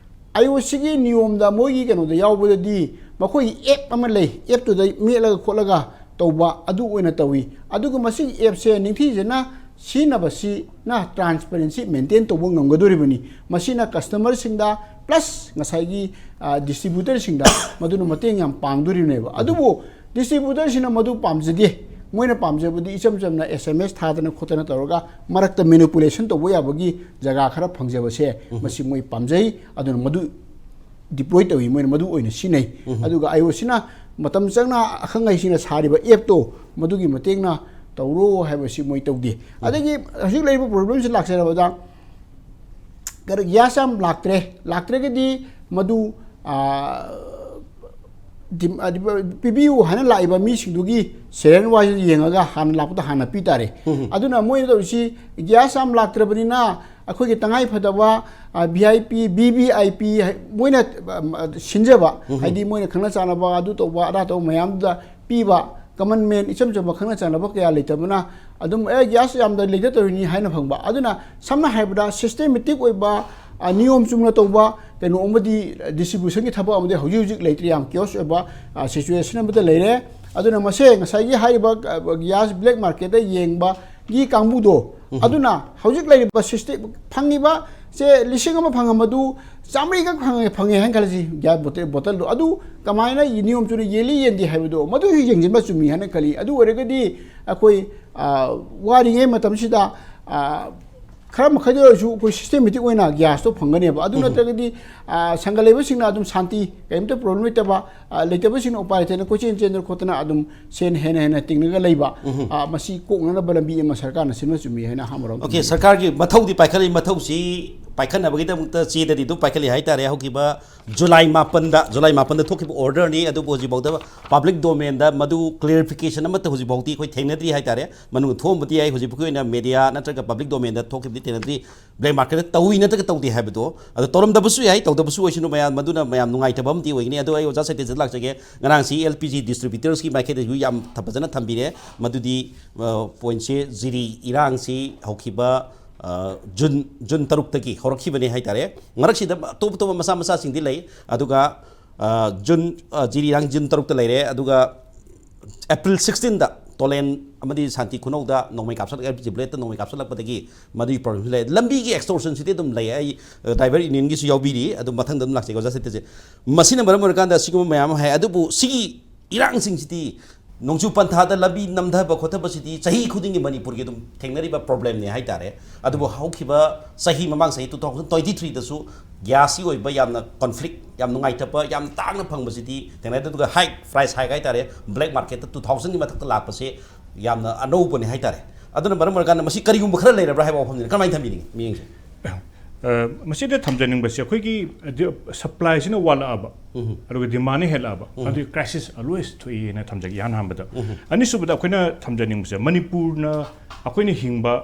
ꯑꯥꯏ ꯑꯣ ꯁꯤꯒꯤ ꯅꯤꯌꯣꯝꯗ, ꯃꯣꯏꯒꯤ ꯀꯩꯅꯣꯗ ꯌꯥꯎꯕꯗꯗꯤ, ꯃꯈꯣꯏꯒꯤ ꯑꯦꯞ ꯑꯃ ꯂꯩ, ꯑꯦꯞꯇꯨꯗ ꯃꯦꯠꯂꯒ ꯈꯣꯠꯂꯒ ꯇꯧꯕ, ꯑꯗꯨ ꯑꯣꯏꯅ ꯇꯧꯏ꯫ ꯑꯗꯨꯒ ꯃꯁꯤꯒꯤ ꯑꯦꯞꯁꯦ ꯅꯤꯡꯊꯤꯖꯅ ꯁꯤꯖꯤꯟꯅꯕꯁꯤꯅ transparency maintain ꯇꯧꯕ ꯉꯝꯒꯗꯣꯔꯤꯕꯅꯤ꯫ ꯃꯁꯤꯅ ꯀꯁꯇꯃꯔꯁꯤꯡꯗ plus ꯉꯁꯥꯏꯒꯤ, ꯑ, ꯗꯤꯁꯇ꯭ꯔꯤꯕ꯭ꯌꯨꯇꯔꯁꯤꯡꯗ ꯃꯗꯨꯅ ꯃꯇꯦꯡ ꯌꯥꯝ ꯄꯥꯡꯗꯣꯔꯤꯕꯅꯦꯕ꯫ ꯑꯗꯨꯕꯨ ꯗꯤꯁꯇ꯭ꯔꯤꯕ꯭ꯌꯨꯇꯔꯁꯤꯡꯅ ꯃꯗꯨ ꯄꯥꯝꯖꯗꯦ꯫ ꯃꯣꯏꯅ ꯄꯥꯝꯖꯕꯗꯤ ꯏꯆꯝ ꯆꯝꯅ ꯑꯦꯁ ꯑꯦꯝ ꯑꯦꯁ ꯊꯥꯗꯅ ꯈꯣꯠꯇꯅ ꯇꯧꯔꯒ ꯃꯔꯛꯇ manipulation ꯇꯧꯕ ꯌꯥꯕꯒꯤ ꯖꯒꯥ ꯈꯔ ꯐꯪꯖꯕꯁꯦ, ꯃꯁꯤ ꯃꯣꯏ ꯄꯥꯝꯖꯩ꯫ ꯑꯗꯨꯅ ꯃꯗꯨ deploy ꯇꯧꯏ, ꯃꯣꯏꯅ ꯃꯗꯨ ꯑꯣꯏꯅ ꯁꯤꯖꯤꯟꯅꯩ꯫ ꯑꯗꯨꯒ ꯑꯥꯏ ꯑꯣ ꯁꯤꯅ ꯃꯇꯝ ꯆꯪꯅ ꯑꯈꯪ ꯑꯍꯩꯁꯤꯡꯅ ꯁꯥꯔꯤꯕ ꯑꯦꯞꯇꯣ, ꯃꯗꯨꯒꯤ ꯃꯇꯦꯡꯅ ꯇꯧꯔꯣ ꯍꯥꯏꯕꯁꯤ ꯃꯣꯏ ꯇꯧꯗꯦ꯫ ꯑꯗꯒꯤ ꯍꯧꯖꯤꯛ ꯂꯩꯔꯤꯕ problemꯁꯤ ꯂꯥꯛꯆꯔꯕꯗ, ꯀꯔ-, gas ꯌꯥꯝ ꯂꯥꯛꯇ꯭ꯔꯦ, ꯂꯥꯛꯇ꯭ꯔꯒꯗꯤ ꯃꯗꯨ, ꯑ, ꯗꯤꯝ-, ꯑ, ꯗꯤꯝ-, ꯄꯤꯕꯤꯌꯨ ꯍꯥꯏꯅ ꯂꯥꯛꯏꯕ ꯃꯤꯁꯤꯡꯗꯨꯒꯤ serial wise ꯌꯦꯡꯉꯒ ꯍꯥꯟꯅ ꯂꯥꯛꯄꯗ ꯍꯥꯟꯅ ꯄꯤ ꯇꯥꯔꯦ꯫ ꯑꯗꯨꯅ ꯃꯣꯏꯅ ꯇꯧꯔꯤꯁꯤ, gas ꯌꯥꯝ ꯂꯥꯛꯇ꯭ꯔꯕꯅꯤꯅ ꯑꯩꯈꯣꯏꯒꯤ ꯇꯉꯥꯏ ꯐꯗꯕ, ꯑ, V I P, V V I P ꯍꯥꯏ-, ꯃꯣꯏꯅ, ꯑ, ꯁꯤꯟꯖꯕ, ꯍꯥꯏꯗꯤ ꯃꯣꯏꯅ ꯈꯪꯅ ꯆꯥꯟꯅꯕ, ꯑꯗꯨ ꯇꯧꯕ, ꯑꯗꯥ ꯇꯧꯕ ꯃꯌꯥꯝꯗꯨꯗ ꯄꯤꯕ, common man, ꯏꯆꯝ ꯆꯝꯕ ꯈꯪꯅ ꯆꯥꯟꯅꯕ ꯀꯌꯥ ꯂꯩꯇꯕꯅ ꯑꯗꯨꯝ, "ꯑꯦ, gas ꯌꯥꯝꯗ ꯂꯩꯇ ꯇꯧꯔꯤꯅꯤ" ꯍꯥꯏꯅ ꯐꯪꯕ꯫ ꯑꯗꯨꯅ ꯁꯝꯅ ꯍꯥꯏꯔꯕꯗ systematic ꯑꯣꯏꯕ, ꯑ, ꯅꯤꯌꯣꯝ ꯆꯨꯝꯅ ꯇꯧꯕ ꯀꯩꯅꯣ ꯑꯃꯗꯤ, distributionꯒꯤ ꯊꯕꯛ ꯑꯃꯗꯤ ꯍꯧꯖꯤꯛ ꯍꯧꯖꯤꯛ ꯂꯩꯇ꯭ꯔꯤ, ꯌꯥꯝ chaos ꯑꯣꯏꯕ, ꯑ, situation ꯑꯃꯗ ꯂꯩꯔꯦ꯫ ꯑꯗꯨꯅ ꯃꯁꯦ ꯉꯁꯥꯏꯒꯤ ꯍꯥꯏꯔꯤꯕ, ꯑ, gas black marketꯇ ꯌꯦꯡꯕꯒꯤ ꯀꯥꯡꯕꯨꯗꯣ, ꯑꯗꯨꯅ ꯍꯧꯖꯤꯛ ꯂꯩꯔꯤꯕ system, ꯐꯪꯉꯤꯕ ꯁꯦ ꯂꯤꯁꯤꯡ ꯑꯃ ꯐꯪꯉꯝꯕꯗꯨ ꯆꯥꯃꯔꯤꯈꯛ ꯐꯪꯉꯦ, ꯐꯪꯉꯦ ꯍꯥꯏꯅ ꯈꯜꯂꯁꯤ, gas bottle, bottleꯗꯣ, ꯑꯗꯨ ꯀꯃꯥꯏꯅ ꯅꯤꯌꯣꯝ ꯆꯨꯝꯅ ꯌꯦꯜꯂꯤ ꯌꯦꯟꯗꯦ ꯍꯥꯏꯕꯗꯣ, ꯃꯗꯨꯁꯨ ꯌꯦꯡꯁꯤꯟꯕ ꯆꯨꯝꯃꯤ ꯍꯥꯏꯅ ꯈꯜꯂꯤ꯫ ꯑꯗꯨ ꯑꯣꯏꯔꯒꯗꯤ ꯑꯩꯈꯣꯏ, ꯑ, ꯋꯥꯔꯤꯉꯩ ꯃꯇꯝꯁꯤꯗ, ꯑ, ꯈꯔ ꯃꯈꯩꯗ ꯑꯣꯏꯔꯁꯨ ꯑꯩꯈꯣꯏ systematic ꯑꯣꯏꯅ gasꯇꯣ ꯐꯪꯒꯅꯦꯕ꯫ ꯑꯗꯨ ꯅꯠꯇ꯭ꯔꯒꯗꯤ, ꯑ, ꯁꯪꯒ ꯂꯩꯕꯁꯤꯡꯅ ꯑꯗꯨꯝ ꯁꯥꯟꯇꯤ, ꯀꯔꯤꯝꯇ problem ꯂꯩꯇꯕ, ꯑ, ꯂꯩꯇꯕꯁꯤꯡꯅ ꯎꯄꯥꯏ ꯂꯩꯇꯅ ꯀꯣꯏꯆꯦꯟ ꯆꯦꯟꯗꯅ ꯈꯣꯠꯇꯅ ꯑꯗꯨꯝ ꯁꯦꯟ ꯍꯦꯟꯅ ꯍꯦꯟꯅ ꯇꯤꯡꯉꯒ ꯂꯩꯕ, ꯑ, ꯃꯁꯤ ꯀꯣꯛꯅꯅꯕ ꯂꯝꯕꯤ ꯑꯃ ꯁꯔꯀꯥꯔꯅ ꯁꯤꯟꯕ ꯆꯨꯝꯃꯤ ꯍꯥꯏꯅ ꯑꯍꯥꯟꯕꯔꯣꯝ OK, ꯊꯝꯖꯒꯦ꯫ ꯁꯔꯀꯥꯔꯒꯤ ꯃꯊꯧꯗꯤ ꯄꯥꯏꯈꯠꯂꯤ, ꯃꯊꯧꯁꯤ ꯄꯥꯏꯈꯠꯅꯕꯒꯤꯗꯃꯛꯇ ꯆꯦꯗꯗꯤ ꯑꯗꯨꯝ ꯄꯥꯏꯈꯠꯂꯤ ꯍꯥꯏꯇꯥꯔꯦ꯫ ꯍꯧꯈꯤꯕ ꯖꯨꯂꯥꯏ ꯃꯥꯄꯟꯗ, ꯖꯨꯂꯥꯏ ꯃꯥꯄꯟꯗ ꯊꯣꯛꯈꯤꯕ orderꯅꯤ, ꯑꯗꯨꯕꯨ ꯍꯧꯖꯤꯛꯐꯥꯎꯗ public domainꯗ ꯃꯗꯨ clarification ꯑꯃꯠꯇ ꯍꯧꯖꯤꯛꯐꯥꯎꯗꯤ ꯑꯩꯈꯣꯏ ꯊꯦꯡꯅꯗ꯭ꯔꯤ ꯍꯥꯏꯇꯥꯔꯦ꯫ ꯃꯅꯨꯡꯗ ꯊꯣꯛꯑꯝꯕꯗꯤ ꯌꯥꯏ, ꯍꯧꯖꯤꯛꯐꯥꯎꯒꯤ ꯑꯣꯏꯅ media ꯅꯠꯇ꯭ꯔꯒ public domainꯗ ꯊꯣꯛꯈꯤꯕꯗꯤ ꯊꯦꯡꯅꯗ꯭ꯔꯤ꯫ Black marketꯇ ꯇꯧꯏ ꯅꯠꯇ꯭ꯔꯒ ꯇꯧꯗꯦ ꯍꯥꯏꯕꯗꯣ, ꯑꯗꯣ ꯇꯧꯔꯝꯗꯕꯁꯨ ꯌꯥꯏ, ꯇꯧꯗꯕꯁꯨ ꯑꯣꯏꯁꯅꯨ ꯃꯌꯥꯝ, ꯃꯗꯨꯅ ꯃꯌꯥꯝ ꯅꯨꯡꯉꯥꯏꯇꯕ ꯑꯃꯗꯤ ꯑꯣꯏꯒꯅꯤ꯫ ꯑꯗꯣ ꯑꯩ ꯑꯣꯖꯥ ꯁꯇ꯭ꯌꯖꯤꯠ ꯂꯥꯛꯆꯒꯦ꯫ ꯉꯔꯥꯡꯁꯤ LPG distributorsꯀꯤ ꯃꯥꯏꯀꯩꯗꯁꯨ ꯌꯥꯝ ꯐ-, ꯐꯖꯅ ꯊꯝꯕꯤꯔꯦ꯫ ꯃꯗꯨꯗꯤ, ꯑ, pointꯁꯦ ꯖꯤꯔꯤ ꯏꯔꯥꯡꯁꯤ ꯍꯧꯈꯤꯕ, ꯑ, ꯖꯨꯟ, ꯖꯨꯟ ꯇꯔꯨꯛꯇꯒꯤ ꯍꯧꯔꯛꯈꯤꯕꯅꯦ ꯍꯥꯏꯇꯥꯔꯦ꯫ ꯃꯔꯛꯁꯤꯗ ꯑꯇꯣꯞ ꯑꯇꯣꯞꯄ ꯃꯆꯥ ꯃꯆꯥꯁꯤꯡꯗꯤ ꯂꯩ꯫ ꯑꯗꯨꯒ, ꯑ, ꯖꯨꯟ, ꯑ, ꯖꯤꯔꯤ ꯏꯔꯥꯡ ꯖꯨꯟ ꯇꯔꯨꯛꯇ ꯂꯩꯔꯦ꯫ ꯑꯗꯨꯒ April sixteenꯗ ꯇꯣꯂꯦꯟ ꯑꯃꯗꯤ ꯁꯥꯟꯇꯤ ꯈꯨꯅꯧꯗ ꯅꯣꯡꯃꯩ ꯀꯥꯞꯁꯜꯂꯛ-, LPG bladeꯇ ꯅꯣꯡꯃꯩ ꯀꯥꯞꯁꯜꯂꯛꯄꯗꯒꯤ ꯃꯗꯨꯒꯤ problemꯁꯨ ꯂꯩ꯫ ꯂꯝꯕꯤꯒꯤ extortionꯁꯤꯗꯤ ꯑꯗꯨꯝ ꯂꯩ꯫ ꯑꯩ, ꯑ, driver unionꯒꯤꯁꯨ ꯌꯥꯎꯕꯤꯔꯤ꯫ ꯑꯗꯨ ꯃꯊꯪꯗ ꯑꯗꯨꯝ ꯂꯥꯛꯆꯒꯦ ꯑꯣꯖꯥ ꯁꯇ꯭ꯌꯖꯤꯠ꯫ ꯃꯁꯤꯅ ꯃꯔꯝ ꯑꯣꯏꯔꯀꯥꯟꯗ ꯁꯤꯒꯨꯝꯕ ꯃꯌꯥꯝ ꯑꯃ ꯍꯥꯏ꯫ ꯑꯗꯨꯕꯨ ꯁꯤꯒꯤ ꯏꯔꯥꯡꯁꯤꯡꯁꯤꯗꯤ ꯅꯣꯡꯖꯨ ꯄꯟꯊꯥꯗ ꯂꯝꯕꯤ ꯅꯝꯊꯕ ꯈꯣꯠꯊꯕꯁꯤꯗꯤ ꯆꯍꯤ ꯈꯨꯗꯤꯡꯒꯤ ꯃꯅꯤꯄꯨꯔꯒꯤ ꯑꯗꯨꯝ ꯊꯦꯡꯅꯔꯤꯕ problemꯅꯤ ꯍꯥꯏꯇꯥꯔꯦ꯫ ꯑꯗꯨꯕꯨ ꯍꯧꯈꯤꯕ ꯆꯍꯤ, ꯃꯃꯥꯡ ꯆꯍꯤ two thousand twenty threeꯗꯁꯨ gasꯀꯤ ꯑꯣꯏꯕ ꯌꯥꯝꯅ conflict, ꯌꯥꯝ ꯅꯨꯡꯉꯥꯏꯇꯕ, ꯌꯥꯝ ꯇꯥꯡꯅ ꯐꯪꯕꯁꯤꯗꯤ ꯊꯦꯡꯅꯗꯦ꯫ ꯑꯗꯨꯒ high, price high ꯍꯥꯏꯇꯥꯔꯦ, black marketꯇ two thousandꯒꯤ ꯃꯊꯛꯇ ꯂꯥꯛꯄꯁꯦ ꯌꯥꯝꯅ ꯑꯅꯧꯕꯅꯦ ꯍꯥꯏꯇꯥꯔꯦ꯫ ꯑꯗꯨꯅ ꯃꯔꯝ ꯑꯣꯏꯔꯀꯥꯟꯗ ꯃꯁꯤ ꯀꯔꯤꯒꯨꯝꯕ ꯈꯔ ꯂꯩꯔꯕ꯭ꯔꯥ ꯍꯥꯏꯕ ꯋꯥꯐꯝꯅꯤꯅ ꯀꯔꯝꯍꯥꯏꯅ ꯊꯝꯕꯤꯅꯤꯡꯉꯤ ꯃꯤꯠꯌꯦꯡꯁꯦ? ꯑ, ꯃꯁꯤꯗ ꯊꯝꯖꯅꯤꯡꯕꯁꯦ ꯑꯩꯈꯣꯏꯒꯤ, ꯑ, ꯗꯤ-, supplyꯁꯤꯅ ꯋꯥꯠꯂꯛꯑꯕ, ꯎꯝ꯫ ꯑꯗꯨꯒ demandꯅ ꯍꯦꯜꯂꯛꯑꯕ, ꯎꯝ꯫ ꯑꯗꯨꯒꯤ crisis always ꯊꯣꯛꯏꯅ ꯊꯝꯖꯒꯦ ꯏꯍꯥꯟ ꯍꯥꯟꯕꯗ꯫ ꯎꯝ꯫ ꯑꯅꯤꯁꯨꯕꯗ ꯑꯩꯈꯣꯏꯅ ꯊꯝꯖꯅꯤꯡꯕꯁꯦ ꯃꯅꯤꯄꯨꯔꯅ ꯑꯩꯈꯣꯏꯅ ꯍꯤꯡꯕ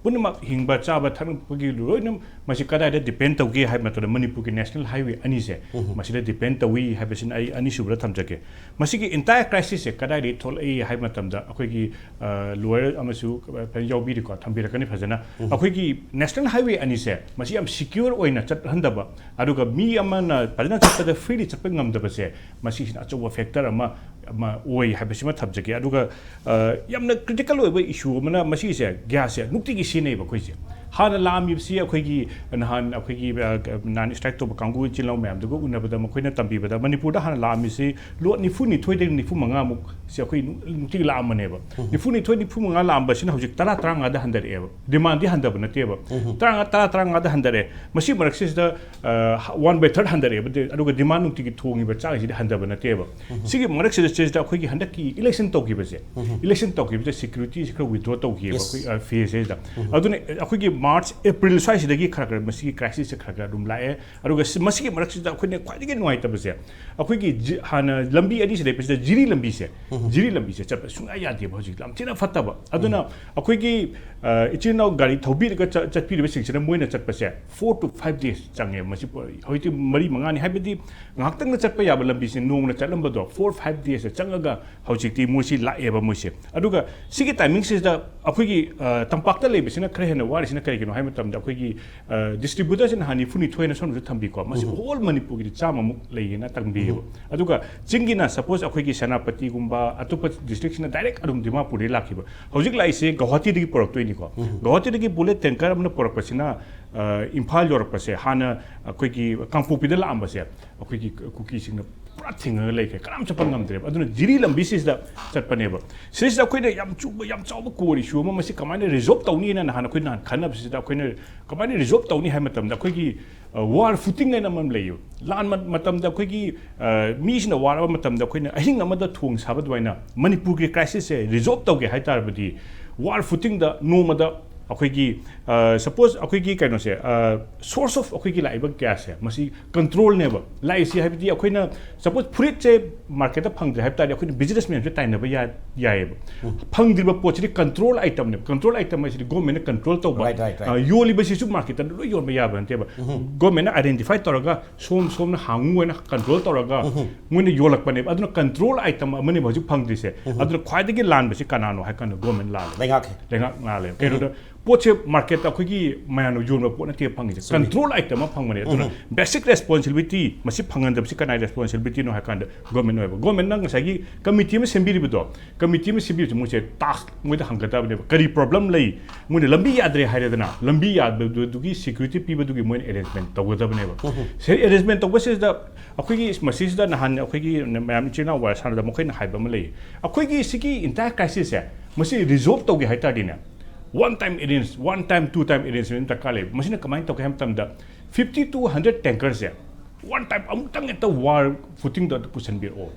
ꯄꯨꯝꯅꯃꯛ, ꯍꯤꯡꯕ ꯆꯥꯕ ꯊꯛꯄꯒꯤ ꯂꯣꯏꯅ ꯃꯁꯤ ꯀꯗꯥꯏꯗ depend ꯇꯧꯒꯦ ꯍꯥꯏꯕ ꯃꯇꯝꯗ ꯃꯅꯤꯄꯨꯔꯒꯤ national highway ꯑꯅꯤꯁꯦ ꯎꯝ꯫ ꯃꯁꯤꯗ depend ꯇꯧꯏ ꯍꯥꯏꯕꯁꯤꯅ ꯑꯩ ꯑꯅꯤꯁꯨꯕꯗ ꯊꯝꯖꯒꯦ꯫ ꯃꯁꯤꯒꯤ entire crisisꯁꯦ ꯀꯗꯥꯏꯗꯒꯤ ꯊꯣꯛꯂꯛꯏ ꯍꯥꯏꯕ ꯃꯇꯝꯗ ꯑꯩꯈꯣꯏꯒꯤ, ꯑ, lawyer ꯑꯃꯁꯨ ꯐꯖꯅ ꯌꯥꯎꯕꯤꯔꯤꯀꯣ, ꯊꯝꯕꯤꯔꯛꯀꯅꯤ ꯐꯖꯅ꯫ ꯎꯝ꯫ ꯑꯩꯈꯣꯏꯒꯤ national highway ꯑꯅꯤꯁꯦ ꯃꯁꯤ ꯌꯥꯝ secure ꯑꯣꯏꯅ ꯆꯠꯍꯟꯗꯕ, ꯑꯗꯨꯒ ꯃꯤ ꯑꯃꯅ ꯐꯖꯅ ꯆꯠꯄꯗ freely ꯆꯠꯄ ꯉꯝꯗꯕꯁꯦ ꯃꯁꯤꯁꯤꯅ ꯑꯆꯧꯕ factor ꯑꯃ, ꯑꯃ ꯑꯣꯏ ꯍꯥꯏꯕꯁꯤꯃ ꯊꯝꯖꯒꯦ꯫ ꯑꯗꯨꯒ, ꯑ, ꯌꯥꯝꯅ critical ꯑꯣꯏꯕ issue ꯑꯃꯅ ꯃꯁꯤꯁꯦ gasꯁꯦ ꯅꯨꯡꯇꯤꯒꯤ ꯁꯤꯖꯤꯟꯅꯩꯕ ꯑꯩꯈꯣꯏꯁꯦ꯫ ꯍꯥꯟꯅ ꯂꯥꯛꯑꯝꯃꯤꯕꯁꯤ ꯑꯩꯈꯣꯏꯒꯤ ꯅꯍꯥꯟ ꯑꯩꯈꯣꯏꯒꯤ, ꯑ, ꯅꯍꯥꯟ strike ꯇꯧꯕ ꯀꯥꯡꯕꯨ ꯏꯆꯤꯜ ꯏꯅꯥꯎ ꯃꯌꯥꯝꯗꯨꯒ ꯎꯅꯕꯗ ꯃꯈꯣꯏꯅ ꯇꯝꯕꯤꯕꯗ ꯃꯅꯤꯄꯨꯔꯗ ꯍꯥꯟꯅ ꯂꯥꯛꯑꯝꯃꯤꯁꯤ load ꯅꯤꯐꯨꯅꯤꯊꯣꯏꯗꯒꯤ ꯅꯤꯐꯨ ꯃꯉꯥꯃꯨꯛ ꯁꯤ ꯑꯩꯈꯣꯏ ꯅꯨꯡ-, ꯅꯨꯡꯇꯤꯒꯤ ꯂꯥꯛꯑꯝꯕꯅꯦꯕ꯫ ꯎꯝ꯫ ꯅꯤꯐꯨꯅꯤꯊꯣꯏ, ꯅꯤꯐꯨ ꯃꯉꯥ ꯂꯥꯛꯑꯝꯕꯁꯤꯅ ꯍꯧꯖꯤꯛ ꯇꯔꯥ, ꯇꯔꯥꯃꯉꯥꯗ ꯍꯟꯊꯔꯛꯑꯦꯕ꯫ Demandꯗꯤ ꯍꯟꯊꯕ ꯅꯠꯇꯦꯕ꯫ ꯎꯝ꯫ ꯇꯔꯥ, ꯇꯔꯥ, ꯇꯔꯥꯃꯉꯥꯗ ꯍꯟꯊꯔꯛꯑꯦ꯫ ꯃꯁꯤ ꯃꯔꯛꯁꯤꯗ, ꯑ, one by third ꯍꯟꯊꯔꯛꯑꯦꯕ꯫ ꯑꯗꯨ-, ꯑꯗꯨꯒ demand ꯅꯨꯡꯇꯤꯒꯤ ꯊꯣꯡꯉꯤꯕ ꯆꯥꯛꯁꯤꯗꯤ ꯍꯟꯊꯕ ꯅꯠꯇꯦꯕ꯫ ꯎꯝ꯫ ꯁꯤꯒꯤ ꯃꯔꯛꯁꯤꯗ ꯁꯤꯗ ꯑꯩꯈꯣꯏꯒꯤ ꯍꯟꯗꯛꯀꯤ election ꯇꯧꯈꯤꯕꯁꯦ, ꯎꯝ꯫ Election ꯇꯧꯈꯤꯕꯁꯦ securityꯁꯤ ꯈꯔ withdraw ꯇꯧꯈꯤꯑꯕ Yes. ꯑꯩꯈꯣꯏ, ꯑ, phaseꯁꯤꯗ꯫ ꯎꯝ꯫ ꯑꯗꯨꯅ ꯑꯩꯈꯣꯏꯒꯤ ꯃꯥꯔꯆ, ꯑꯦꯄ꯭ꯔꯤꯜ ꯁ꯭ꯋꯥꯏꯁꯤꯗꯒꯤ ꯈꯔ ꯈꯔ ꯃꯁꯤꯒꯤ crisis ꯁꯦ ꯈꯔ ꯈꯔ ꯑꯗꯨꯝ ꯂꯥꯛꯑꯦ꯫ ꯑꯗꯨꯒ ꯁꯤ, ꯃꯁꯤꯒꯤ ꯃꯔꯛꯁꯤꯗ ꯑꯩꯈꯣꯏꯅ ꯈ꯭ꯋꯥꯏꯗꯒꯤ ꯅꯨꯡꯉꯥꯏꯇꯕꯁꯦ, ꯑꯩꯈꯣꯏꯒꯤ ꯖꯤ-, ꯍꯥꯟꯅ ꯂꯝꯕꯤ ꯑꯅꯤꯁꯤ ꯂꯩꯕꯁꯤꯗ ꯖꯤꯔꯤ ꯂꯝꯕꯤꯁꯦ, ꯖꯤꯔꯤ ꯂꯝꯕꯤꯁꯦ ꯆꯠꯄ ꯁꯨꯡꯌꯥ ꯌꯥꯗꯦꯕ ꯍꯧꯖꯤꯛ, ꯌꯥꯝ ꯊꯤꯅ ꯐꯠꯇꯕ꯫ ꯑꯗꯨꯅ ꯑꯩꯈꯣꯏꯒꯤ, ꯑ, ꯏꯆꯤꯜ ꯏꯅꯥꯎ ꯒꯥꯔꯤ ꯊꯧꯕꯤꯔꯒ ꯆ-, ꯆꯠꯄꯤꯔꯤꯕꯁꯤꯡꯁꯤꯅ ꯃꯣꯏꯅ ꯆꯠꯄꯁꯦ four to five days ꯆꯪꯉꯦ꯫ ꯃꯁꯤ ꯄꯨ-, ꯍꯧꯖꯤꯛꯇꯤ ꯃꯔꯤ ꯃꯉꯥꯅꯤ, ꯍꯥꯏꯕꯗꯤ ꯉꯥꯏꯍꯥꯛꯇꯪꯗ ꯆꯠꯄ ꯌꯥꯕ ꯂꯝꯕꯤꯁꯦ ꯅꯣꯡꯃꯅ ꯆꯠꯂꯝꯕꯗꯣ four five days ꯆꯪꯉꯒ ꯍꯧꯖꯤꯛꯇꯤ ꯃꯣꯏꯁꯤ ꯂꯥꯛꯑꯦꯕ ꯃꯣꯏꯁꯦ꯫ ꯑꯗꯨꯒ ꯁꯤꯒꯤ timing ꯁꯤꯗ ꯑꯩꯈꯣꯏꯒꯤ, ꯑ, ꯇꯝꯄꯥꯛꯇ ꯂꯩꯕꯁꯤꯅ ꯈꯔ ꯍꯦꯟꯅ ꯋꯥꯔꯤꯁꯤꯅ ꯀꯔꯤꯒꯤꯅꯣ ꯍꯥꯏꯕ ꯃꯇꯝꯗ, ꯑꯩꯈꯣꯏꯒꯤ, ꯑ, distributor ꯁꯤ ꯅꯍꯥꯟ ꯅꯤꯐꯨꯅꯤꯊꯣꯏꯅ ꯁꯣꯝꯗꯁꯨ ꯊꯝꯕꯤꯀꯣ, ꯃꯁꯤ whole ꯃꯅꯤꯄꯨꯔꯒꯤꯗꯤ ꯆꯥꯝꯃꯃꯨꯛ ꯂꯩꯌꯦꯅ ꯇꯝꯕꯤꯌꯦꯕ꯫ ꯑꯗꯨꯒ ꯆꯤꯡꯒꯤꯅ suppose ꯑꯩꯈꯣꯏꯒꯤ ꯁꯦꯅꯥꯄꯇꯤꯒꯨꯝꯕ, ꯑꯇꯣꯞꯄ district ꯁꯤꯅ direct ꯑꯗꯨꯝ ꯗꯤꯃꯥꯄꯨꯔꯗꯒꯤ ꯂꯥꯛꯈꯤꯕ꯫ ꯍꯧꯖꯤꯛ ꯂꯥꯛꯏꯁꯦ ꯒꯧꯍꯥꯇꯤꯗꯒꯤ ꯄꯨꯔꯛꯇꯣꯏꯅꯤꯀꯣ꯫ ꯒꯧꯍꯥꯇꯤꯗꯒꯤ bullet tanker ꯑꯃꯅ ꯄꯨꯔꯛꯄꯁꯤꯅ, ꯑ, ꯏꯝꯐꯥꯜ ꯌꯧꯔꯛꯄꯁꯦ, ꯍꯥꯟꯅ ꯑꯩꯈꯣꯏꯒꯤ ꯀꯥꯡꯄꯣꯛꯄꯤꯗ ꯂꯥꯛꯑꯝꯕꯁꯦ, ꯑꯩꯈꯣꯏꯒꯤ ꯀꯨꯀꯤꯁꯤꯡꯅ ꯄꯨꯔꯥ ꯊꯤꯡꯉꯒ ꯂꯩꯈ꯭ꯔꯦ, ꯀꯅꯥꯝ ꯆꯠꯄ ꯉꯝꯗ꯭ꯔꯦꯕ꯫ ꯑꯗꯨꯅ ꯖꯤꯔꯤ ꯂꯝꯕꯤꯁꯤꯗ ꯆꯠꯄꯅꯦꯕ꯫ ꯁꯤꯁꯤꯗ ꯑꯩꯈꯣꯏꯅ ꯌꯥꯝ ꯆꯨꯕ, ꯌꯥꯝ ꯆꯥꯎꯕ core issue ꯑꯃ, ꯃꯁꯤ ꯀꯃꯥꯏꯅ resolve ꯇꯧꯅꯤꯅ ꯅꯍꯥꯟ ꯑꯩꯈꯣꯏ ꯅꯍꯥꯟ ꯈꯟꯅꯕꯁꯤꯗ ꯑꯩꯈꯣꯏꯅ ꯀꯃꯥꯏꯅ resolve ꯇꯧꯅꯤ ꯍꯥꯏꯕ ꯃꯇꯝꯗ, ꯑꯩꯈꯣꯏꯒꯤ, ꯑ, war footing ꯍꯥꯏꯅ ꯑꯃ ꯂꯩꯌꯦꯕ꯫ ꯂꯥꯟ ꯃ-, ꯃꯇꯝꯗ ꯑꯩꯈꯣꯏꯒꯤ, ꯑ, ꯃꯤꯁꯤꯅ ꯋꯥꯔꯕ ꯃꯇꯝꯗ ꯑꯩꯈꯣꯏꯅ ꯑꯍꯤꯡ ꯑꯃꯗ ꯊꯣꯡ ꯁꯥꯕ ꯑꯗꯨꯃꯥꯏꯅ ꯃꯅꯤꯄꯨꯔꯒꯤ crisis ꯁꯦ resolve ꯇꯧꯒꯦ ꯍꯥꯏ ꯇꯥꯔꯕꯗꯤ, war footing ꯗ ꯅꯣꯡꯃꯗ ꯑꯩꯈꯣꯏꯒꯤ, ꯑ, suppose ꯑꯩꯈꯣꯏꯒꯤ ꯀꯩꯅꯣꯁꯦ, ꯑ, source of ꯑꯩꯈꯣꯏꯒꯤ ꯂꯥꯛꯏꯕ gas ꯁꯦ, ꯃꯁꯤ control ꯅꯦꯕ꯫ ꯂꯥꯛꯏꯁꯤ ꯍꯥꯏꯕꯗꯤ ꯑꯩꯈꯣꯏꯅ suppose ꯐꯨꯔꯤꯠꯁꯦ market ꯇ ꯐꯪꯗ꯭ꯔꯦ ꯍꯥꯏꯕ ꯇꯥꯔꯗꯤ, ꯑꯩꯈꯣꯏꯅ business ꯃꯌꯥꯝꯁꯦ ꯇꯥꯏꯅꯕ ꯌꯥ-, ꯌꯥꯏꯑꯕ꯫ ꯐꯪꯗ꯭ꯔꯤꯕ ꯄꯣꯠꯁꯤꯗꯤ control item ꯅꯦꯕ꯫ Control item ꯍꯥꯏꯁꯤꯗꯤ government ꯅ control ꯇꯧꯕ, right, right, right. ꯑ, ꯌꯣꯜꯂꯤꯕꯁꯤꯁꯨ market ꯇ ꯂꯣꯏ ꯌꯣꯟꯕ ꯌꯥꯕ ꯅꯠꯇꯦꯕ꯫ Government ꯅ identify ꯇꯧꯔꯒ ꯁꯣꯝ ꯁꯣꯝꯅ ꯍꯥꯡꯉꯨ ꯍꯥꯏꯅ control ꯇꯧꯔꯒ ꯃꯣꯏꯅ ꯌꯣꯜꯂꯛꯄꯅꯦꯕ꯫ ꯑꯗꯨꯅ control item ꯑꯃꯅꯦꯕ ꯍꯧꯖꯤꯛ ꯐꯪꯗ꯭ꯔꯤꯁꯦ꯫ ꯑꯗꯨꯅ ꯈ꯭ꯋꯥꯏꯗꯒꯤ ꯂꯥꯟꯕꯁꯤ ꯀꯅꯥꯅꯣ ꯍꯥꯏ ꯀꯥꯟꯗ government ꯂꯥꯜꯂꯦ꯫ ꯂꯩꯉꯥꯛꯁꯦ꯫ ꯂꯩꯉꯥꯛ ꯂꯥꯜꯂꯦ꯫ ꯀꯩꯅꯣꯗ ꯄꯣꯠꯁꯦ market ꯇ ꯑꯩꯈꯣꯏꯒꯤ ꯃꯌꯥꯝꯅ ꯌꯣꯟꯕ ꯄꯣꯠ ꯅꯠꯇꯦ ꯐꯪꯉꯤꯁꯦ꯫ Control item ꯑꯃ ꯐꯪꯕꯅꯦ꯫ ꯑꯗꯨꯅ basic responsibility ꯃꯁꯤ ꯐꯪꯍꯟꯗꯕꯁꯤ ꯀꯅꯥꯒꯤ responsibility ꯅꯣ ꯍꯥꯏ ꯀꯥꯟꯗ government ꯑꯣꯏꯕ꯫ Government ꯅ ꯉꯁꯥꯏꯒꯤ committee ꯑꯃ ꯁꯦꯝꯕꯤꯔꯤꯕꯗꯣ, committee ꯑꯃ ꯁꯦꯝꯕꯤꯕꯁꯦ ꯃꯣꯏꯁꯦ task ꯃꯣꯏꯗ ꯍꯪꯒꯗꯕꯅꯦꯕ꯫ ꯀꯔꯤ problem ꯂꯩ? ꯃꯣꯏꯅ ꯂꯝꯕꯤ ꯌꯥꯗ꯭ꯔꯦ ꯍꯥꯏꯔꯦꯗꯅ, ꯂꯝꯕꯤ ꯌꯥꯗꯕꯗꯨꯒꯤ security ꯄꯤꯕꯗꯨꯒꯤ ꯃꯣꯏꯅ arrangement ꯇꯧꯒꯗꯕꯅꯦꯕ꯫ ꯁꯤ arrangement ꯇꯧꯕꯁꯤꯗ ꯑꯩꯈꯣꯏꯒꯤ ꯃꯁꯤꯁꯤꯗ ꯅꯍꯥꯟ ꯑꯩꯈꯣꯏꯒꯤ ꯃꯌꯥꯝ ꯏꯆꯤꯜ ꯏꯅꯥꯎ ꯋꯥꯔꯤ ꯁꯥꯟꯅꯗ ꯃꯈꯣꯏꯅ ꯍꯥꯏꯕ ꯑꯃ ꯂꯩ꯫ ꯑꯩꯈꯣꯏꯒꯤ ꯁꯤꯒꯤ entire crisis ꯁꯦ ꯃꯁꯤ resolve ꯇꯧꯒꯦ ꯍꯥꯏ ꯇꯥꯔꯗꯤꯅꯦ, one time arrange, one time, two time arrangement ꯗꯔꯀꯥꯔ ꯂꯩ꯫ ꯃꯁꯤꯅ ꯀꯃꯥꯏꯅ ꯇꯧꯒꯦ ꯍꯥꯏꯕ ꯃꯇꯝꯗ, fifty to hundred tanker say one time ꯑꯃꯨꯛꯇꯪ ꯍꯦꯛꯇ war footing ꯗ ꯄꯨꯁꯟꯕꯤꯔꯛꯑꯣ꯫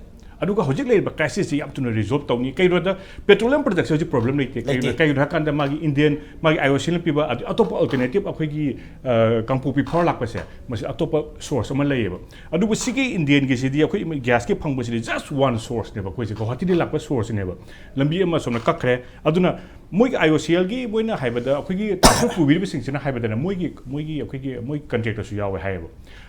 ꯑꯗꯨꯒ ꯍꯧꯖꯤꯛ ꯂꯩꯔꯤꯕ crisis ꯁꯤ ꯌꯥꯝ ꯊꯨꯅ resolve ꯇꯧꯅꯤ꯫ ꯀꯩꯒꯤꯅꯣꯗ petroleum product ꯁꯦ ꯍꯧꯖꯤꯛ problem ꯂꯩꯇꯦ꯫ ꯀꯩꯒꯤꯅꯣ, ꯂꯩꯇꯦ꯫ ꯀꯩꯒꯤꯅꯣ ꯍꯥꯏ ꯀꯥꯟꯗ ꯃꯥꯒꯤ Indian, ꯃꯥꯒꯤ IOC ꯅ ꯄꯤꯕ, ꯑꯗꯩ ꯑꯇꯣꯞꯄ alternative ꯑꯩꯈꯣꯏꯒꯤ, ꯑ, ꯀꯥꯡꯄꯣꯛꯄꯤ power ꯂꯥꯛꯄꯁꯦ, ꯃꯁꯤ ꯑꯇꯣꯞꯄ source ꯑꯃ ꯂꯩꯌꯦꯕ꯫ ꯑꯗꯨꯕꯨ ꯁꯤꯒꯤ Indian ꯒꯤꯁꯤꯗꯤ, ꯑꯩꯈꯣꯏ gas ꯀꯤ ꯐꯪꯕꯁꯤꯗꯤ just one source ꯅꯦꯕ, ꯑꯩꯈꯣꯏꯁꯦ ꯒꯧꯍꯥꯇꯤꯗꯒꯤ ꯂꯥꯛꯄ source ꯅꯦꯕ꯫ ꯂꯝꯕꯤ ꯑꯃ ꯁꯣꯝꯗ ꯀꯛꯈ꯭ꯔꯦ꯫ ꯑꯗꯨꯅ ꯃꯣꯏꯒꯤ IOCL ꯒꯤ ꯃꯣꯏꯅ ꯍꯥꯏꯕꯗ, ꯑꯩꯈꯣꯏꯒꯤ transfer ꯄꯨꯕꯤꯔꯤꯕꯁꯤꯡꯁꯤꯅ ꯍꯥꯏꯕꯗꯅ, ꯃꯣꯏꯒꯤ, ꯃꯣꯏꯒꯤ, ꯑꯩꯈꯣꯏꯒꯤ, ꯃꯣꯏ contract ꯇꯁꯨ ꯌꯥꯎꯋꯦ ꯍꯥꯏꯌꯦꯕ꯫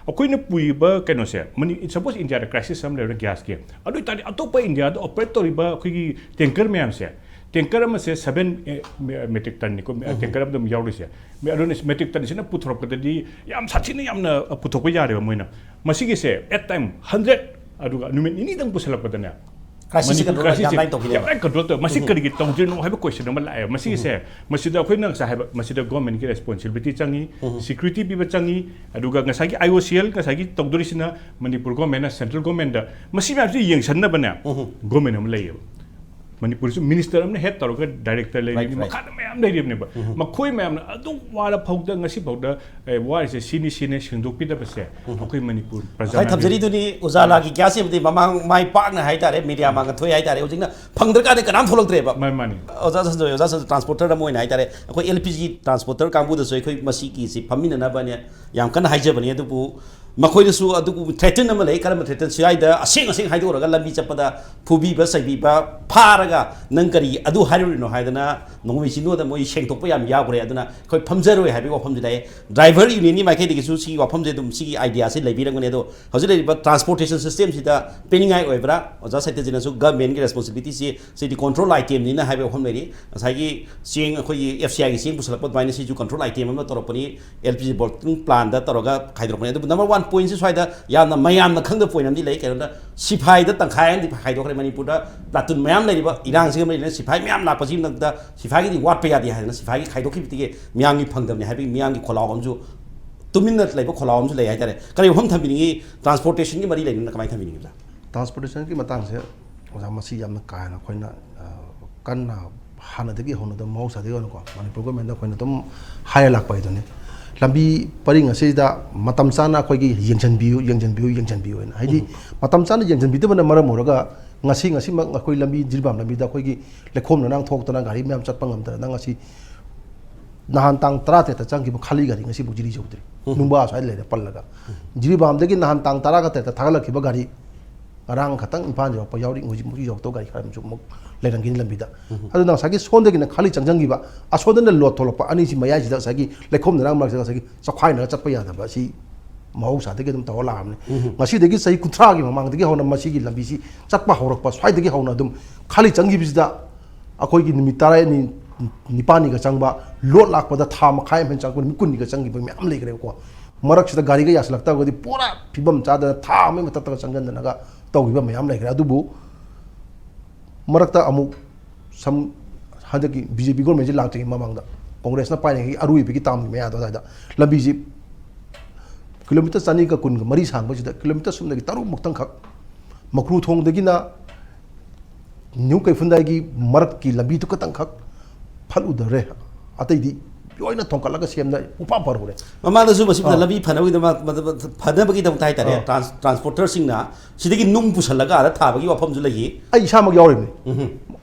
ꯑꯩꯈꯣꯏꯅ ꯄꯨꯔꯤꯕ ꯀꯩꯅꯣꯁꯦ, ꯃꯅꯤ-, suppose India ꯗ crisis ꯑꯃ ꯂꯩꯔꯦ gas ꯀꯤ, ꯑꯗꯨ ꯑꯣꯏꯇꯥꯔꯗꯤ ꯑꯇꯣꯞꯄ India ꯗ operate ꯇꯧꯔꯤꯕ ꯑꯩꯈꯣꯏꯒꯤ tanker ꯃꯌꯥꯝꯁꯦ, tanker ꯑꯃꯁꯦ seven metric ton ꯅꯤꯀꯣ, tanker ꯑꯃꯗ ꯑꯗꯨꯝ ꯌꯥꯎꯔꯤꯁꯦ꯫ ꯑꯗꯨꯅ metric ton ꯁꯤꯅ ꯄꯨꯊꯣꯔꯛꯄꯗꯗꯤ ꯌꯥꯝ ꯁꯥꯊꯤꯅ, ꯌꯥꯝꯅ ꯄꯨꯊꯣꯛꯄ ꯌꯥꯔꯦꯕ ꯃꯣꯏꯅ꯫ ꯃꯁꯤꯒꯤꯁꯦ at time hundred, ꯑꯗꯨꯒ ꯅꯨꯃꯤꯠ ꯅꯤꯅꯤꯗꯪ ꯄꯨꯁꯜꯂꯛꯄꯗꯅꯦ, Crisis ꯁꯤ ꯃꯅꯤꯄꯨꯔ control ꯌꯥꯝ crisis ꯁꯤ ꯂꯥꯏꯅ ꯇꯧꯈꯤꯅꯦꯕ꯫ ꯌꯥꯝ ꯂꯥꯏꯅ control ꯇꯧꯋꯦ꯫ ꯃꯁꯤ ꯀꯔꯤꯒꯤ ꯇꯧꯗ꯭ꯔꯤꯅꯣ ꯍꯥꯏꯕ question ꯑꯃ ꯂꯥꯛꯑꯦꯕ꯫ ꯃꯁꯤꯒꯤꯁꯦ, ꯃꯁꯤꯗ ꯑꯩꯈꯣꯏꯅ ꯉꯁꯥꯏ ꯍꯥꯏꯕ, ꯃꯁꯤꯗ government ꯀꯤ responsibility ꯆꯪꯉꯤ, security ꯄꯤꯕ ꯆꯪꯉꯤ, ꯑꯗꯨꯒ ꯉꯁꯥꯏꯒꯤ IOCL, ꯉꯁꯥꯏꯒꯤ ꯇꯧꯗꯣꯔꯤꯁꯤꯅ ꯃꯅꯤꯄꯨꯔ government ꯅ central government ꯗ, ꯃꯁꯤ ꯃꯌꯥꯝꯁꯤ ꯌꯦꯡꯁꯟꯅꯕꯅꯦ government ꯑꯃ ꯂꯩꯌꯦꯕ꯫ ꯃꯅꯤꯄꯨꯔꯁꯨ minister ꯑꯃꯅ head ꯇꯧꯔꯒ director ꯂꯩꯔꯤꯕꯅꯤ, Right, right. ꯃꯈꯥꯗ ꯃꯌꯥꯝ ꯂꯩꯔꯤꯕꯅꯦꯕ꯫ ꯃꯈꯣꯏ ꯃꯌꯥꯝꯅ ꯑꯗꯨꯝ ꯋꯥꯔ ꯐꯥꯎꯗ, ꯉꯁꯤ ꯐꯥꯎꯗ, ꯑꯦ, ꯋꯥꯔꯤꯁꯦ ꯁꯤꯅꯤ, ꯁꯤꯅꯤ ꯁꯦꯡꯗꯣꯛꯄꯤꯗꯕꯁꯦ ꯑꯩꯈꯣꯏ ꯃꯅꯤꯄꯨꯔ ꯄ꯭ꯔꯖꯥ ꯉꯁꯥꯏ ꯃꯌꯥꯝ ꯊꯝꯖꯔꯤꯗꯨꯅꯤ, ꯎꯖꯥꯂꯥꯒꯤ gas ꯁꯤꯕꯨꯗꯤ ꯃꯃꯥꯡ ꯃꯥꯏ ꯄꯥꯛꯅ ꯍꯥꯏꯇꯥꯔꯦ, media ꯃꯥꯡꯗ ꯊꯣꯛꯑꯦ ꯍꯥꯏꯇꯥꯔꯦ, ꯍꯧꯖꯤꯛꯅ ꯐꯪꯗ꯭ꯔꯀꯥꯟꯗ ꯀꯅꯥꯝ ꯊꯣꯛꯂꯛꯇ꯭ꯔꯦꯕ꯫ ꯃꯥꯅꯤ, ꯃꯥꯅꯤ꯫ ꯑꯣꯖꯥ ꯁꯟꯖꯣꯏ, ꯑꯣꯖꯥ ꯁꯟꯖꯣꯏ transporter ꯑꯃ ꯑꯣꯏꯅ ꯍꯥꯏꯇꯥꯔꯦ, ꯑꯩꯈꯣꯏ LPG transporter ꯀꯥꯡꯕꯨꯗꯁꯨ ꯑꯩꯈꯣꯏ ꯃꯁꯤꯒꯤꯁꯤ ꯐꯝꯃꯤꯟꯅꯅꯕꯅꯦ ꯌꯥꯝ ꯀꯟꯅ ꯍꯥꯏꯖꯕꯅꯤ꯫ ꯑꯗꯨꯕꯨ ꯃꯈꯣꯏꯗꯁꯨ ꯑꯗꯨꯕꯨ threaten ꯑꯃ ꯂꯩ꯫ ꯀꯔꯝꯕ threaten? ꯁ꯭ꯋꯥꯏꯗ ꯑꯁꯦꯡ ꯑꯁꯦꯡ ꯍꯥꯏꯗꯣꯛꯎꯔꯒ ꯂꯝꯕꯤ ꯆꯠꯄꯗ ꯐꯨꯕꯤꯕ ꯆꯩꯕꯤꯕ, ꯐꯥꯔꯒ ꯅꯪ ꯀꯔꯤ ꯑꯗꯨ ꯍꯥꯏꯔꯨꯔꯤꯅꯣ ꯍꯥꯏꯗꯅ ꯅꯣꯡꯃꯩ ꯆꯤꯡꯗꯣꯟꯗ ꯃꯣꯏ ꯁꯦꯡꯗꯣꯛꯄ ꯌꯥꯝ ꯌꯥꯎꯈ꯭ꯔꯦ꯫ ꯑꯗꯨꯅ ꯑꯩꯈꯣꯏ ꯐꯝꯖꯔꯣꯏ ꯍꯥꯏꯕꯒꯤ ꯋꯥꯐꯝꯁꯤ ꯂꯩ꯫ Driver union ꯒꯤ ꯃꯥꯏꯀꯩꯗꯒꯤꯁꯨ ꯁꯤꯒꯤ ꯋꯥꯐꯝꯁꯦ ꯑꯗꯨꯝ, ꯁꯤꯒꯤ idea ꯁꯤ ꯂꯩꯕꯤꯔꯝꯒꯅꯤ꯫ ꯑꯗꯣ ꯍꯧꯖꯤꯛ ꯂꯩꯔꯤꯕ transportation system ꯁꯤꯗ ꯄꯤꯅꯤꯡꯉꯥꯏ ꯑꯣꯏꯕ꯭ꯔꯥ? ꯑꯣꯖꯥ ꯁꯥꯍꯤꯇ꯭ꯌꯖꯤꯠꯅꯁꯨ government ꯒꯤ responsibility ꯁꯤ, ꯁꯤꯗꯤ control item ꯅꯤꯅ ꯍꯥꯏꯕ ꯋꯥꯐꯝ ꯂꯩꯔꯤ꯫ ꯉꯁꯥꯏꯒꯤ ꯆꯦꯡ, ꯑꯩꯈꯣꯏꯒꯤ FCI ꯒꯤ ꯆꯦꯡ ꯄꯨꯁꯜꯂꯛꯄ ꯑꯗꯨꯃꯥꯏꯅ ꯁꯤꯁꯨ control item ꯑꯃ ꯇꯧꯔꯛꯄꯅꯤ, LPG bottling plant ꯇꯧꯔꯒ ꯈꯥꯏꯗꯣꯔꯛꯄꯅꯤ꯫ ꯑꯗꯨꯕꯨ number one point ꯁꯤ ꯁ꯭ꯋꯥꯏꯗ ꯌꯥꯝꯅ ꯃꯌꯥꯝꯅ ꯈꯪꯗꯕ point ꯑꯃꯗꯤ ꯂꯩ꯫ ꯀꯩꯅꯣꯗ ꯁꯤꯐꯥꯏꯗ ꯇꯪꯈꯥꯏ ꯑꯃꯗꯤ ꯈꯥꯏꯗꯣꯛꯈ꯭ꯔꯦ꯫ ꯃꯅꯤꯄꯨꯔꯗ platoon ꯃꯌꯥꯝ ꯂꯩꯔꯤꯕ, ꯏꯔꯥꯡꯁꯤꯒ ꯃꯔꯤ ꯂꯩꯅꯅ ꯁꯤꯐꯥꯏ ꯃꯌꯥꯝ ꯂꯥꯛꯄꯁꯤꯒꯤ ꯃꯊꯛꯇ ꯁꯤꯐꯥꯏꯒꯤꯗꯤ ꯋꯥꯠꯄ ꯌꯥꯗꯦ ꯍꯥꯏꯗꯅ ꯁꯤꯐꯥꯏꯒꯤ ꯈꯥꯏꯗꯣꯛꯈꯤꯕꯗꯒꯤ ꯃꯤꯌꯥꯝꯒꯤ ꯐꯪꯗꯕꯅꯤ ꯍꯥꯏꯕꯒꯤ ꯃꯤꯌꯥꯝꯒꯤ ꯈꯣꯜꯂꯥꯎ ꯑꯃꯁꯨ, ꯇꯨꯃꯤꯟꯅ ꯂꯩꯕ ꯈꯣꯜꯂꯥꯎ ꯑꯃꯁꯨ ꯂꯩ ꯍꯥꯏꯇꯥꯔꯦ꯫ ꯀꯔꯤ ꯋꯥꯐꯝ ꯊꯝꯕꯤꯅꯤꯡꯉꯤ? Transportation ꯒꯤ ꯃꯔꯤ ꯂꯩꯅꯅ ꯀꯃꯥꯏꯅ ꯊꯝꯕꯤꯅꯤꯡꯉꯤꯕ? Transportation ꯒꯤ ꯃꯇꯥꯡꯁꯦ ꯑꯣꯖꯥ, ꯃꯁꯤ ꯌꯥꯝꯅ ꯀꯥ ꯍꯦꯟꯅ ꯑꯩꯈꯣꯏꯅ, ꯑ, ꯀꯟꯅ ꯍꯥꯟꯅꯗꯒꯤ ꯍꯧꯅ ꯑꯗꯨꯝ ꯃꯍꯧꯁꯥꯗꯒꯤ ꯑꯣꯏꯅꯀꯣ ꯃꯅꯤꯄꯨꯔ government ꯗ ꯑꯩꯈꯣꯏꯅ ꯑꯗꯨꯝ ꯍꯥꯏꯔ ꯂꯥꯛꯄ ꯍꯥꯏꯗꯨꯅꯤ꯫ ꯂꯝꯕꯤ ꯄꯔꯤꯡ ꯑꯁꯤꯗ ꯃꯇꯝ ꯆꯥꯅ ꯑꯩꯈꯣꯏꯒꯤ ꯌꯦꯡꯁꯤꯟꯕꯤꯌꯨ, ꯌꯦꯡꯁꯤꯟꯕꯤꯌꯨ, ꯌꯦꯡꯁꯤꯟꯕꯤꯌꯨ ꯍꯥꯏꯅ꯫ ꯍꯥꯏꯗꯤ, ꯃꯇꯝ ꯆꯥꯅ ꯌꯦꯡꯁꯤꯟꯕꯤꯗꯕꯅ ꯃꯔꯝ ꯑꯣꯏꯔꯒ ꯉꯁꯤ, ꯉꯁꯤꯃꯛ ꯑꯩꯈꯣꯏ ꯂꯝꯕꯤ, ꯖꯤꯔꯤꯕꯥꯝ ꯂꯝꯕꯤꯗ ꯑꯩꯈꯣꯏꯒꯤ ꯂꯩꯈꯣꯝ ꯂꯩꯅꯥꯡ ꯊꯣꯛꯇꯅ ꯒꯥꯔꯤ ꯃꯌꯥꯝ ꯆꯠꯄ ꯉꯝꯗꯗꯅ ꯉꯁꯤ ꯅꯍꯥꯟ ꯇꯥꯡ ꯇꯔꯥꯇꯔꯦꯠꯇ ꯆꯪꯈꯤꯕ ꯈꯥꯂꯤ ꯒꯥꯔꯤ ꯉꯁꯤꯐꯥꯎ ꯖꯤꯔꯤ ꯌꯧꯗ꯭ꯔꯤ꯫ ꯅꯨꯡꯕꯥ ꯑꯁ꯭ꯋꯥꯏꯗ ꯂꯩꯔꯦ ꯄꯜꯂꯒ꯫ ꯖꯤꯔꯤꯕꯥꯝꯗꯒꯤ ꯅꯍꯥꯟ ꯇꯥꯡ ꯇꯔꯥꯒ ꯇꯔꯦꯠꯇ ꯊꯥꯒꯠꯂꯛꯈꯤꯕ ꯒꯥꯔꯤ ꯉꯔꯥꯡ ꯈꯛꯇꯪ ꯏꯝꯐꯥꯜ ꯌꯧꯔꯛꯄ ꯌꯥꯎꯔꯤ, ꯍꯧꯖꯤꯛꯃꯛ ꯌꯧꯔꯛꯇꯧ ꯒꯥꯔꯤ ꯈꯔ ꯑꯃꯁꯨ ꯑꯃꯨꯛ ꯂꯩꯔꯝꯒꯅꯤ ꯂꯝꯕꯤꯗ꯫ ꯑꯗꯨꯅ ꯉꯁꯥꯏꯒꯤ ꯁꯣꯝꯗꯒꯤꯅ ꯈꯥꯂꯤ ꯆꯪꯁꯤꯟꯈꯤꯕ, ꯑꯁꯣꯝꯗꯅ ꯂꯣꯠ ꯊꯣꯛꯂꯛꯄ, ꯑꯅꯤꯁꯤ ꯃꯌꯥꯏꯁꯤꯗ ꯉꯁꯥꯏꯒꯤ ꯂꯩꯈꯣꯝ ꯂꯩꯅꯥꯡ ꯃꯔꯛꯁꯤꯗ ꯉꯁꯥꯏꯒꯤ ꯆꯈꯥꯏꯅꯔ ꯆꯠꯄ ꯌꯥꯗꯕ ꯑꯁꯤ ꯃꯍꯧꯁꯥꯗꯒꯤ ꯑꯗꯨꯝ ꯇꯧꯔ ꯂꯥꯛꯑꯕꯅꯤ꯫ ꯉꯁꯤꯗꯒꯤ ꯆꯍꯤ ꯀꯨꯟꯊ꯭ꯔꯥꯒꯤ ꯃꯃꯥꯡꯗꯒꯤ ꯍꯧꯅ ꯃꯁꯤꯒꯤ ꯂꯝꯕꯤꯁꯤ ꯆꯠꯄ ꯍꯧꯔꯛꯄ ꯁ꯭ꯋꯥꯏꯗꯒꯤ ꯍꯧꯅ ꯑꯗꯨꯝ ꯈꯥꯂꯤ ꯆꯪꯈꯤꯕꯁꯤꯗ ꯑꯩꯈꯣꯏꯒꯤ ꯅꯨꯃꯤꯠ ꯇꯔꯥꯅꯤ, ꯅꯤꯄꯥꯜꯅꯤꯒ ꯆꯪꯕ, ꯂꯣꯠ ꯂꯥꯛꯄꯗ ꯊꯥ ꯃꯈꯥꯏ ꯑꯃ ꯍꯦꯟꯅ ꯆꯪꯕ, ꯅꯨꯃꯤꯠ ꯀꯨꯟꯅꯤꯒ ꯆꯪꯈꯤꯕ ꯃꯌꯥꯝ ꯂꯩꯈ꯭ꯔꯦꯕꯀꯣ꯫ ꯃꯔꯛꯁꯤꯗ ꯒꯥꯔꯤꯒ ꯌꯥꯁꯤꯜꯂꯛꯇ꯭ꯔꯒꯗꯤ ꯄꯨꯔꯥ ꯐꯤꯕꯝ ꯆꯥꯗꯅ ꯊꯥ ꯑꯃꯒꯤ ꯃꯊꯛꯇꯒ ꯆꯪꯁꯤꯟꯗꯅꯒ ꯇꯧꯈꯤꯕ ꯃꯌꯥꯝ ꯂꯩꯈ꯭ꯔꯦ꯫ ꯑꯗꯨꯕꯨ ꯃꯔꯛꯇ ꯑꯃꯨꯛ ꯁꯝ ꯍꯟꯗꯛꯀꯤ ꯕꯤ ꯖꯦ ꯄꯤ ꯒꯣꯔꯃꯦꯟꯁꯤ ꯂꯥꯛꯇ꯭ꯔꯤꯉꯩ ꯃꯃꯥꯡꯗ, ꯀꯣꯡꯒ꯭ꯔꯦꯁꯅ ꯄꯥꯏꯔꯤꯉꯩꯒꯤ ꯑꯔꯣꯏꯕꯒꯤ ꯇꯥꯝꯒꯤ ꯃꯌꯥꯗꯣ ꯑꯗꯨꯋꯥꯏꯗ ꯂꯝꯕꯤꯁꯤ ꯀꯤꯂꯣꯃꯤꯇꯔ ꯆꯅꯤꯒ ꯀꯨꯟꯒ ꯃꯔꯤ ꯁꯥꯡꯕꯁꯤꯗ ꯀꯤꯂꯣꯃꯤꯇꯔ ꯁꯨꯞꯅꯒꯤ ꯇꯔꯨꯛ ꯃꯨꯛꯇꯪꯈꯛ, ꯃꯀ꯭ꯔꯨ ꯊꯣꯡꯗꯒꯤꯅ ꯅ꯭ꯌꯨ ꯀꯩꯐꯨꯟꯗꯥꯏꯒꯤ ꯃꯔꯛꯀꯤ ꯂꯝꯕꯤꯗꯨ ꯈꯛꯇꯪꯈꯛ ꯐꯠꯂꯨꯗꯔꯦ, ꯑꯇꯩꯗꯤ ꯂꯣꯏꯅ ꯊꯣꯡꯀꯠꯂꯒ ꯁꯦꯝꯅ ꯄꯨꯡꯐꯥ ꯐꯔꯨꯔꯦ꯫ ꯃꯃꯥꯡꯗꯁꯨ ꯃꯁꯤ ꯑꯥ꯫ ꯂꯝꯕꯤ ꯐꯅꯕꯒꯤꯗꯃꯛ, ꯃꯗ-, ꯐꯅꯕꯒꯤꯗꯃꯛꯇ ꯍꯥꯏꯇꯥꯔꯦ, ꯑꯥ꯫ ꯇ꯭ꯔꯥꯟꯁ-, ꯇ꯭ꯔꯥꯟꯁꯄꯣꯔꯇꯔꯁꯤꯡꯅ ꯁꯤꯗꯒꯤ ꯅꯨꯡ ꯄꯨꯁꯜꯂꯒ ꯑꯥꯗ ꯊꯥꯕꯒꯤ ꯋꯥꯐꯝꯁꯨ ꯂꯩꯌꯦ꯫ ꯑꯩ ꯏꯁꯥꯃꯛ ꯌꯥꯎꯔꯤꯕꯅꯤ꯫ ꯎꯝꯍꯨꯝ꯫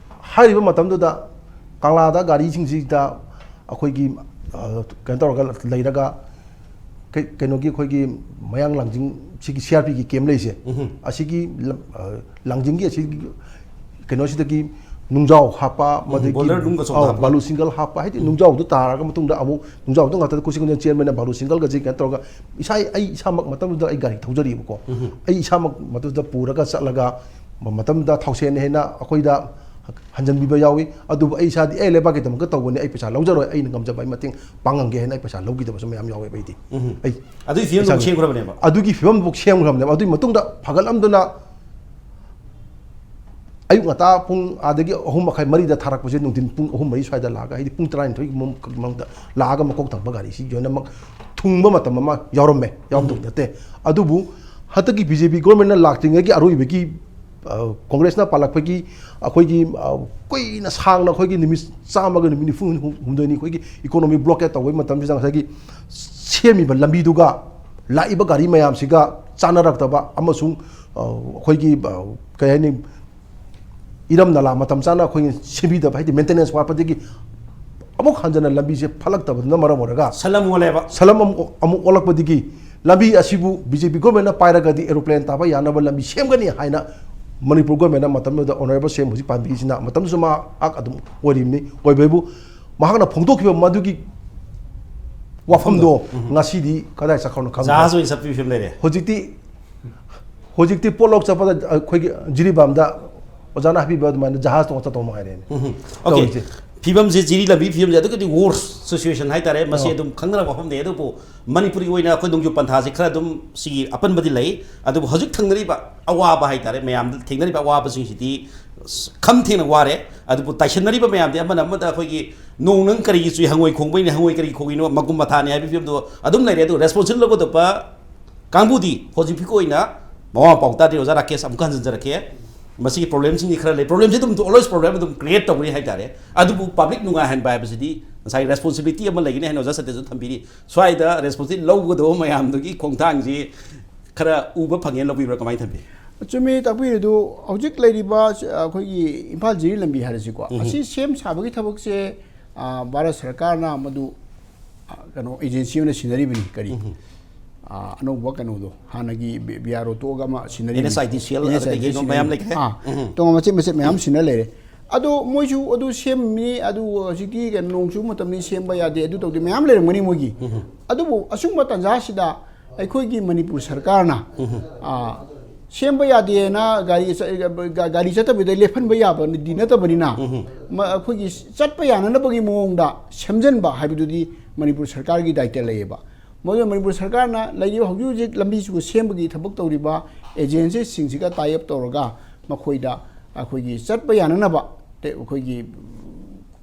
ꯍꯥꯏꯔꯤꯕ ꯃꯇꯝꯗꯨꯗ ꯀꯪꯂꯥꯗ ꯒꯥꯔꯤꯁꯤꯡꯁꯤꯗ ꯑꯩꯈꯣꯏꯒꯤ, ꯑ, ꯀꯩꯅꯣ ꯇꯧꯔꯒ ꯂꯩꯔꯒ, ꯀꯩ-, ꯀꯩꯅꯣꯒꯤ ꯑꯩꯈꯣꯏꯒꯤ ꯃꯌꯥꯡ ꯂꯥꯡꯖꯤꯡ, ꯁꯤꯒꯤ ꯁꯤ ꯑꯥꯔ ꯄꯤꯒꯤ ꯀꯦꯝ ꯂꯩꯁꯦ, ꯎꯝꯍꯨꯝ꯫ ꯑꯁꯤꯒꯤ ꯂꯝ-, ꯑ, ꯂꯥꯡꯖꯤꯡꯒꯤ ꯑꯁꯤꯒꯤ ꯀꯩꯅꯣꯁꯤꯗꯒꯤ ꯅꯨꯡꯖꯥꯎ ꯍꯥꯞꯄ, ꯎꯝ, ꯃꯗꯒꯤ, ꯕꯣꯜꯗꯔ ꯅꯨꯡꯒ ꯆꯣꯡꯊꯕ꯫ ꯑꯧ, ꯕꯥꯂꯨ ꯁꯤꯡꯒꯜ ꯍꯥꯞꯄ, ꯍꯥꯏꯗꯤ ꯎꯝ꯫ ꯅꯨꯡꯖꯥꯎꯗꯨ ꯇꯥꯔꯒ ꯃꯇꯨꯡꯗ ꯑꯃꯨꯛ ꯅꯨꯡꯖꯥꯎꯗꯨ ꯉꯥꯛꯇꯗ ꯀꯣꯆꯤꯡ ꯆꯦꯟꯕꯅ ꯕꯥꯂꯨ ꯁꯤꯡꯒꯜꯒꯁꯦ ꯀꯩꯅꯣ ꯇꯧꯔꯒ, ꯏꯁꯥ, ꯑꯩ ꯏꯁꯥꯃꯛ ꯃꯇꯝꯗꯨꯗ ꯑꯩ ꯒꯥꯔꯤ ꯊꯧꯖꯔꯤꯕꯀꯣ꯫ ꯎꯝꯍꯨꯝ꯫ ꯑꯩ ꯏꯁꯥꯃꯛ ꯃꯇꯝꯗꯨꯗ ꯄꯨꯔꯒ ꯆꯠꯂꯒ, ꯃ-, ꯃꯇꯝꯗꯨꯗ ꯊꯥꯎꯁꯦꯟ ꯍꯦꯟꯅ ꯑꯩꯈꯣꯏꯗ ꯍꯟꯖꯟꯕꯤꯕ ꯌꯥꯎꯏ꯫ ꯑꯗꯨꯕꯨ ꯑꯩ ꯏꯁꯥꯗꯤ, "ꯑꯩ ꯂꯩꯕꯥꯛꯀꯤꯗꯃꯛꯇ ꯇꯧꯕꯅꯤ, ꯑꯩ ꯄꯩꯁꯥ ꯂꯧꯖꯔꯣꯏ, ꯑꯩꯅ ꯉꯝꯖꯕ ꯑꯩ ꯃꯇꯦꯡ ꯄꯥꯡꯉꯝꯒꯦ" ꯍꯥꯏꯅ ꯑꯩ ꯄꯩꯁꯥ ꯂꯧꯈꯤꯗꯕꯁꯨ ꯃꯌꯥꯝ ꯌꯥꯎꯋꯦꯕ ꯑꯩꯗꯤ꯫ ꯎꯝꯍꯨꯝ꯫ ꯑꯩ ꯑꯗꯨꯒꯤ ꯐꯤꯕꯝꯗꯨ ꯏꯁꯥꯒꯤ ꯁꯦꯝꯈ꯭ꯔꯕꯅꯦꯕ? ꯑꯗꯨꯒꯤ ꯐꯤꯕꯝꯗꯨ ꯁꯦꯝꯈ꯭ꯔꯕꯅꯦꯕ꯫ ꯑꯗꯨꯒꯤ ꯃꯇꯨꯡꯗ ꯐꯒꯠꯂꯝꯗꯨꯅ ꯑꯌꯨꯛ ꯉꯟꯇꯥ ꯄꯨꯡ ꯑꯥꯗꯒꯤ ꯑꯍꯨꯝ ꯃꯈꯥꯏ ꯃꯔꯤꯗ ꯊꯥꯔꯛꯄꯁꯦ ꯅꯨꯡꯊꯤꯟ ꯄꯨꯡ ꯑꯍꯨꯝ ꯃꯔꯤ ꯁ꯭ꯋꯥꯏꯗ ꯂꯥꯛꯑꯒ, ꯍꯥꯏꯗꯤ ꯄꯨꯡ ꯇꯔꯥꯅꯤꯊꯣꯏꯒꯤ ꯃꯅꯨꯡꯗ ꯂꯥꯛꯑꯒ ꯃꯀꯣꯛ ꯊꯪꯕ ꯒꯥꯔꯤꯁꯤ ꯂꯣꯏꯅꯃꯛ ꯊꯨꯡꯕ ꯃꯇꯝ ꯑꯃ ꯌꯥꯎꯔꯝꯃꯦ, ꯌꯥꯎꯔꯝꯗꯕ ꯎꯝ꯫ ꯅꯠꯇꯦ꯫ ꯑꯗꯨꯕꯨ ꯍꯟꯗꯛꯀꯤ ꯕꯤ ꯖꯦ ꯄꯤ ꯒꯣꯔꯃꯦꯟꯅ ꯂꯥꯛꯇ꯭ꯔꯤꯉꯩꯒꯤ ꯑꯔꯣꯏꯕꯒꯤ ꯑ, ꯀꯣꯡꯒ꯭ꯔꯦꯁꯅ ꯄꯥꯜꯂꯛꯄꯒꯤ ꯑꯩꯈꯣꯏꯒꯤ, ꯑ, ꯀꯨꯏꯅ ꯁꯥꯡꯅ ꯑꯩꯈꯣꯏꯒꯤ ꯅꯨꯃꯤꯠ ꯆꯥꯝꯃꯒ ꯅꯨꯃꯤꯠ ꯅꯤꯐꯨ ꯍꯨꯝꯗꯣꯏꯅꯤ ꯑꯩꯈꯣꯏꯒꯤ economic blockade ꯇꯧꯕꯒꯤ ꯃꯇꯝꯁꯤꯗ ꯉꯁꯥꯏꯒꯤ ꯁꯦꯝꯃꯤꯕ ꯂꯝꯕꯤꯗꯨꯒ ꯂꯥꯛꯏꯕ ꯒꯥꯔꯤ ꯃꯌꯥꯝꯁꯤꯒ ꯆꯥꯟꯅꯔꯛꯇꯕ ꯑꯃꯁꯨꯡ, ꯑ, ꯑꯩꯈꯣꯏꯒꯤ, ꯑ, ꯀꯩ ꯍꯥꯏꯅꯤ, ꯏꯔꯝ ꯅꯂꯥ ꯃꯇꯝ ꯆꯥꯅ ꯑꯩꯈꯣꯏꯅ ꯁꯦꯝꯕꯤꯗꯕ, ꯍꯥꯏꯗꯤ maintenance ꯋꯥꯠꯄꯗꯒꯤ ꯑꯃꯨꯛ ꯍꯟꯖꯟꯅ ꯂꯝꯕꯤꯁꯦ ꯐꯠꯂꯛꯇꯕꯗꯨꯅ ꯃꯔꯝ ꯑꯣꯏꯔꯒ ꯁꯂꯝ ꯑꯣꯜꯂꯦꯕ꯫ ꯁꯂꯝ ꯑꯃꯨꯛ, ꯑꯃꯨꯛ ꯑꯣꯜꯂꯛꯄꯗꯒꯤ ꯂꯝꯕꯤ ꯑꯁꯤꯕꯨ BJP government ꯅ ꯄꯥꯏꯔꯒꯗꯤ aeroplane ꯇꯥꯕ ꯌꯥꯅꯕ ꯂꯝꯕꯤ ꯁꯦꯝꯒꯅꯤ ꯍꯥꯏꯅ ꯃꯅꯤꯄꯨꯔ government ꯅ ꯃꯇꯝꯗꯨꯗ Honourable C M ꯍꯧꯖꯤꯛ ꯄꯥꯟꯕꯤꯔꯤꯁꯤꯅ, ꯃꯇꯝꯗꯨꯁꯨ ꯃꯍꯥꯛ ꯑꯗꯨꯝ ꯑꯣꯏꯔꯤꯕꯅꯤ꯫ ꯑꯣꯏꯕ ꯍꯥꯏꯕꯨ ꯃꯍꯥꯛꯅ ꯐꯣꯡꯗꯣꯛꯈꯤꯕ ꯃꯗꯨꯒꯤ ꯋꯥꯐꯝꯗꯣ ꯎꯝ꯫ ꯉꯁꯤꯗꯤ ꯀꯗꯥꯏ ꯆꯠꯈ꯭ꯔꯕꯅꯣ ꯈꯪꯗ꯭ꯔꯦ꯫ ꯖꯍꯥꯖ ꯑꯣꯏꯅ ꯆꯠꯄꯤꯕ ꯐꯤꯕꯝ ꯂꯩꯔꯦ꯫ ꯍꯧꯖꯤꯛꯇꯤ, ꯍꯧꯖꯤꯛꯇꯤ ꯄꯣꯠ ꯂꯧ ꯆꯠꯄꯗ ꯑꯩꯈꯣꯏꯒꯤ ꯖꯤꯔꯤꯕꯥꯝꯗ ꯑꯣꯖꯥꯅ ꯍꯥꯏꯕꯤꯕ ꯑꯗꯨꯃꯥꯏꯅ ꯖꯍꯥꯖ ꯇꯣꯡꯉ ꯆꯠꯇꯧ ꯃꯉꯥꯏꯔꯦꯅꯦ ꯎꯝ꯫ OK꯫ ꯇꯧꯔꯤꯁꯦ꯫ ꯐꯤꯕꯝꯁꯦ, ꯖꯤꯔꯤ ꯂꯝꯕꯤ ꯐꯤꯕꯝꯁꯦ ꯑꯗꯨꯛꯀꯤ worst situation ꯍꯥꯏꯇꯥꯔꯦ꯫ ꯃꯁꯤ ꯑꯣ꯫ ꯑꯗꯨꯝ ꯈꯪꯅꯔꯕ ꯋꯥꯐꯝꯅꯤ꯫ ꯑꯗꯨꯕꯨ ꯃꯅꯤꯄꯨꯔꯒꯤ ꯑꯣꯏꯅ ꯑꯩꯈꯣꯏ ꯅꯣꯡꯖꯨ ꯄꯟꯊꯥꯁꯦ ꯈꯔ ꯑꯗꯨꯝ ꯁꯤꯒꯤ ꯑꯄꯟꯕꯗꯤ ꯂꯩ꯫ ꯑꯗꯨꯕꯨ ꯍꯧꯖꯤꯛ ꯊꯦꯡꯅꯔꯤꯕ ꯑꯋꯥꯕ ꯍꯥꯏꯇꯥꯔꯦ, ꯃꯌꯥꯝꯗ ꯊꯦꯡꯅꯔꯤꯕ ꯑꯋꯥꯕꯁꯤꯡꯁꯤꯗꯤ ꯑꯁ, ꯈꯝ ꯊꯦꯡꯅ ꯋꯥꯔꯦ꯫ ꯑꯗꯨꯕꯨ ꯇꯥꯏꯁꯟꯅꯔꯤꯕ ꯃꯌꯥꯝꯗꯤ ꯑꯃꯅ ꯑꯃꯗ ꯑꯩꯈꯣꯏꯒꯤ ꯅꯣꯡ ꯅꯪ ꯀꯔꯤꯒꯤ ꯆꯨꯏ, ꯍꯪꯉꯣꯏ ꯈꯣꯡꯕꯩꯅꯤ, ꯍꯪꯉꯣꯏ ꯀꯔꯤ ꯈꯣꯡꯉꯤꯅꯣ, ꯃꯒꯨꯝ ꯃꯊꯥꯅꯤ ꯍꯥꯏꯕꯒꯤ ꯐꯤꯕꯝꯗꯣ ꯑꯗꯨꯝ ꯂꯩꯔꯦ꯫ ꯑꯗꯨ responsible ꯂꯧꯒꯗꯕ ꯀꯥꯡꯕꯨꯗꯤ ꯍꯧꯖꯤꯛ ꯐꯥꯎꯒꯤ ꯑꯣꯏꯅ ꯃꯋꯥ ꯃꯄꯥ ꯇꯥꯗ꯭ꯔꯤ꯫ ꯑꯣꯖꯥ ꯔꯥꯀꯦꯁ, ꯑꯃꯨꯛꯀ ꯍꯟꯖꯤꯟꯖꯔꯛꯀꯦ꯫ ꯃꯁꯤꯒꯤ problemꯁꯤꯡꯗꯤ ꯈꯔ ꯂꯩ꯫ Problemꯁꯤ ꯑꯗꯨꯝ always problem ꯑꯗꯨꯝ create ꯇꯧꯒꯅꯤ ꯍꯥꯏꯇꯥꯔꯦ꯫ ꯑꯗꯨꯕꯨ public ꯅꯨꯡꯉꯥꯏꯍꯟꯕ ꯍꯥꯏꯕꯁꯤꯗꯤ ꯉꯁꯥꯏ responsibility ꯑꯃ ꯂꯩꯒꯅꯤ ꯍꯥꯏꯅ ꯑꯣꯖꯥ ꯁꯇ꯭ꯌꯁꯨ ꯊꯝꯕꯤꯔꯤ꯫ ꯁ꯭ꯋꯥꯏꯗ responsibility ꯂꯧꯒꯗꯕ ꯃꯌꯥꯝꯗꯨꯒꯤ ꯈꯣꯡꯊꯥꯡꯁꯤ ꯈꯔ ꯎꯕ ꯐꯪꯉꯦꯅ ꯂꯧꯕꯤꯕ꯭ꯔꯥ, ꯀꯃꯥꯏꯅ ꯊꯝꯕꯤ? ꯆꯨꯝꯃꯤ, ꯇꯥꯛꯄꯤꯔꯤꯗꯨ꯫ ꯍꯧꯖꯤꯛ ꯂꯩꯔꯤꯕ ꯑꯩꯈꯣꯏꯒꯤ ꯏꯝꯐꯥꯜ ꯖꯤꯔꯤ ꯂꯝꯕꯤ ꯍꯥꯏꯔꯁꯤꯀꯣ, ꯎꯝ꯫ ꯑꯁꯤ ꯁꯦꯝ ꯁꯥꯕꯒꯤ ꯊꯕꯛꯁꯦ, ꯑ, ꯚꯥꯔꯠ ꯁꯔꯀꯥꯔꯅ ꯃꯗꯨ, ꯑ, ꯀꯩꯅꯣ, agency ꯑꯣꯏꯅ ꯁꯤꯟꯅꯔꯤꯕꯅꯤ꯫ ꯀꯔꯤ? ꯎꯝ꯫ ꯑ, ꯑꯅꯧꯕ ꯀꯩꯅꯣꯗꯣ, ꯍꯥꯟꯅꯒꯤ ꯕꯤ-, BRO ꯇꯣꯛꯑꯒ ꯑꯃ ꯁꯤꯟꯅꯔꯤꯕꯅꯤ꯫ NHIDCL, ꯑꯗꯒꯤ ꯀꯩꯅꯣ ꯃꯌꯥꯝ ꯂꯩꯈ꯭ꯔꯦ꯫ ꯑꯥ, ꯎꯝ꯫ ꯇꯣꯉꯥꯟ ꯃꯆꯦꯠ ꯃꯆꯦꯠ ꯃꯌꯥꯝ ꯁꯤꯟꯅ ꯂꯩꯔꯦ꯫ ꯑꯗꯣ ꯃꯣꯏꯁꯨ ꯑꯗꯨ ꯁꯦꯝꯃꯤ, ꯑꯗꯨ ꯍꯧꯖꯤꯛꯇꯤ ꯀꯩꯅꯣ, ꯅꯣꯡ ꯆꯨꯕ ꯃꯇꯝꯅꯤ, ꯁꯦꯝꯕ ꯌꯥꯗꯦ, ꯑꯗꯨ ꯇꯧꯗꯦ, ꯃꯌꯥꯝ ꯂꯩꯔꯝꯒꯅꯤ ꯃꯣꯏꯒꯤ꯫ ꯎꯝ꯫ ꯑꯗꯨꯕꯨ ꯑꯁꯨꯝꯕ ꯇꯥꯟꯖꯥꯁꯤꯗ ꯑꯩꯈꯣꯏꯒꯤ ꯃꯅꯤꯄꯨꯔ ꯁꯔꯀꯥꯔꯅ, ꯎꯝ꯫ ꯑ, ꯁꯦꯝꯕ ꯌꯥꯗꯦꯅ ꯒꯥꯔꯤ ꯆꯠ-, ꯒꯥ-, ꯒꯥꯔꯤ ꯆꯠꯇꯕꯤꯗ ꯂꯦꯞꯍꯟꯕ ꯌꯥꯕꯗꯤ ꯅꯠꯇꯕꯅꯤꯅ, ꯎꯝ꯫ ꯃ-, ꯑꯩꯈꯣꯏꯒꯤ ꯆꯠꯄ ꯌꯥꯅꯅꯕꯒꯤ ꯃꯑꯣꯡꯗ ꯁꯦꯝꯖꯤꯟꯕ ꯍꯥꯏꯕꯗꯨꯗꯤ ꯃꯅꯤꯄꯨꯔ ꯁꯔꯀꯥꯔꯒꯤ ꯗꯥꯏꯇ ꯂꯩꯌꯦꯕ꯫ ꯃꯗꯨꯅ ꯃꯅꯤꯄꯨꯔ ꯁꯔꯀꯥꯔꯅ ꯂꯩꯔꯤꯕ ꯍꯧꯖꯤꯛ ꯍꯧꯖꯤꯛ ꯂꯝꯕꯤꯁꯤꯕꯨ ꯁꯦꯝꯕꯒꯤ ꯊꯕꯛ ꯇꯧꯔꯤꯕ agencyꯁꯤꯡꯁꯤꯒ tie up ꯇꯧꯔꯒ ꯃꯈꯣꯏꯗ ꯑꯩꯈꯣꯏꯒꯤ ꯆꯠꯄ ꯌꯥꯅꯅꯕ, ꯇꯦ-, ꯑꯩꯈꯣꯏꯒꯤ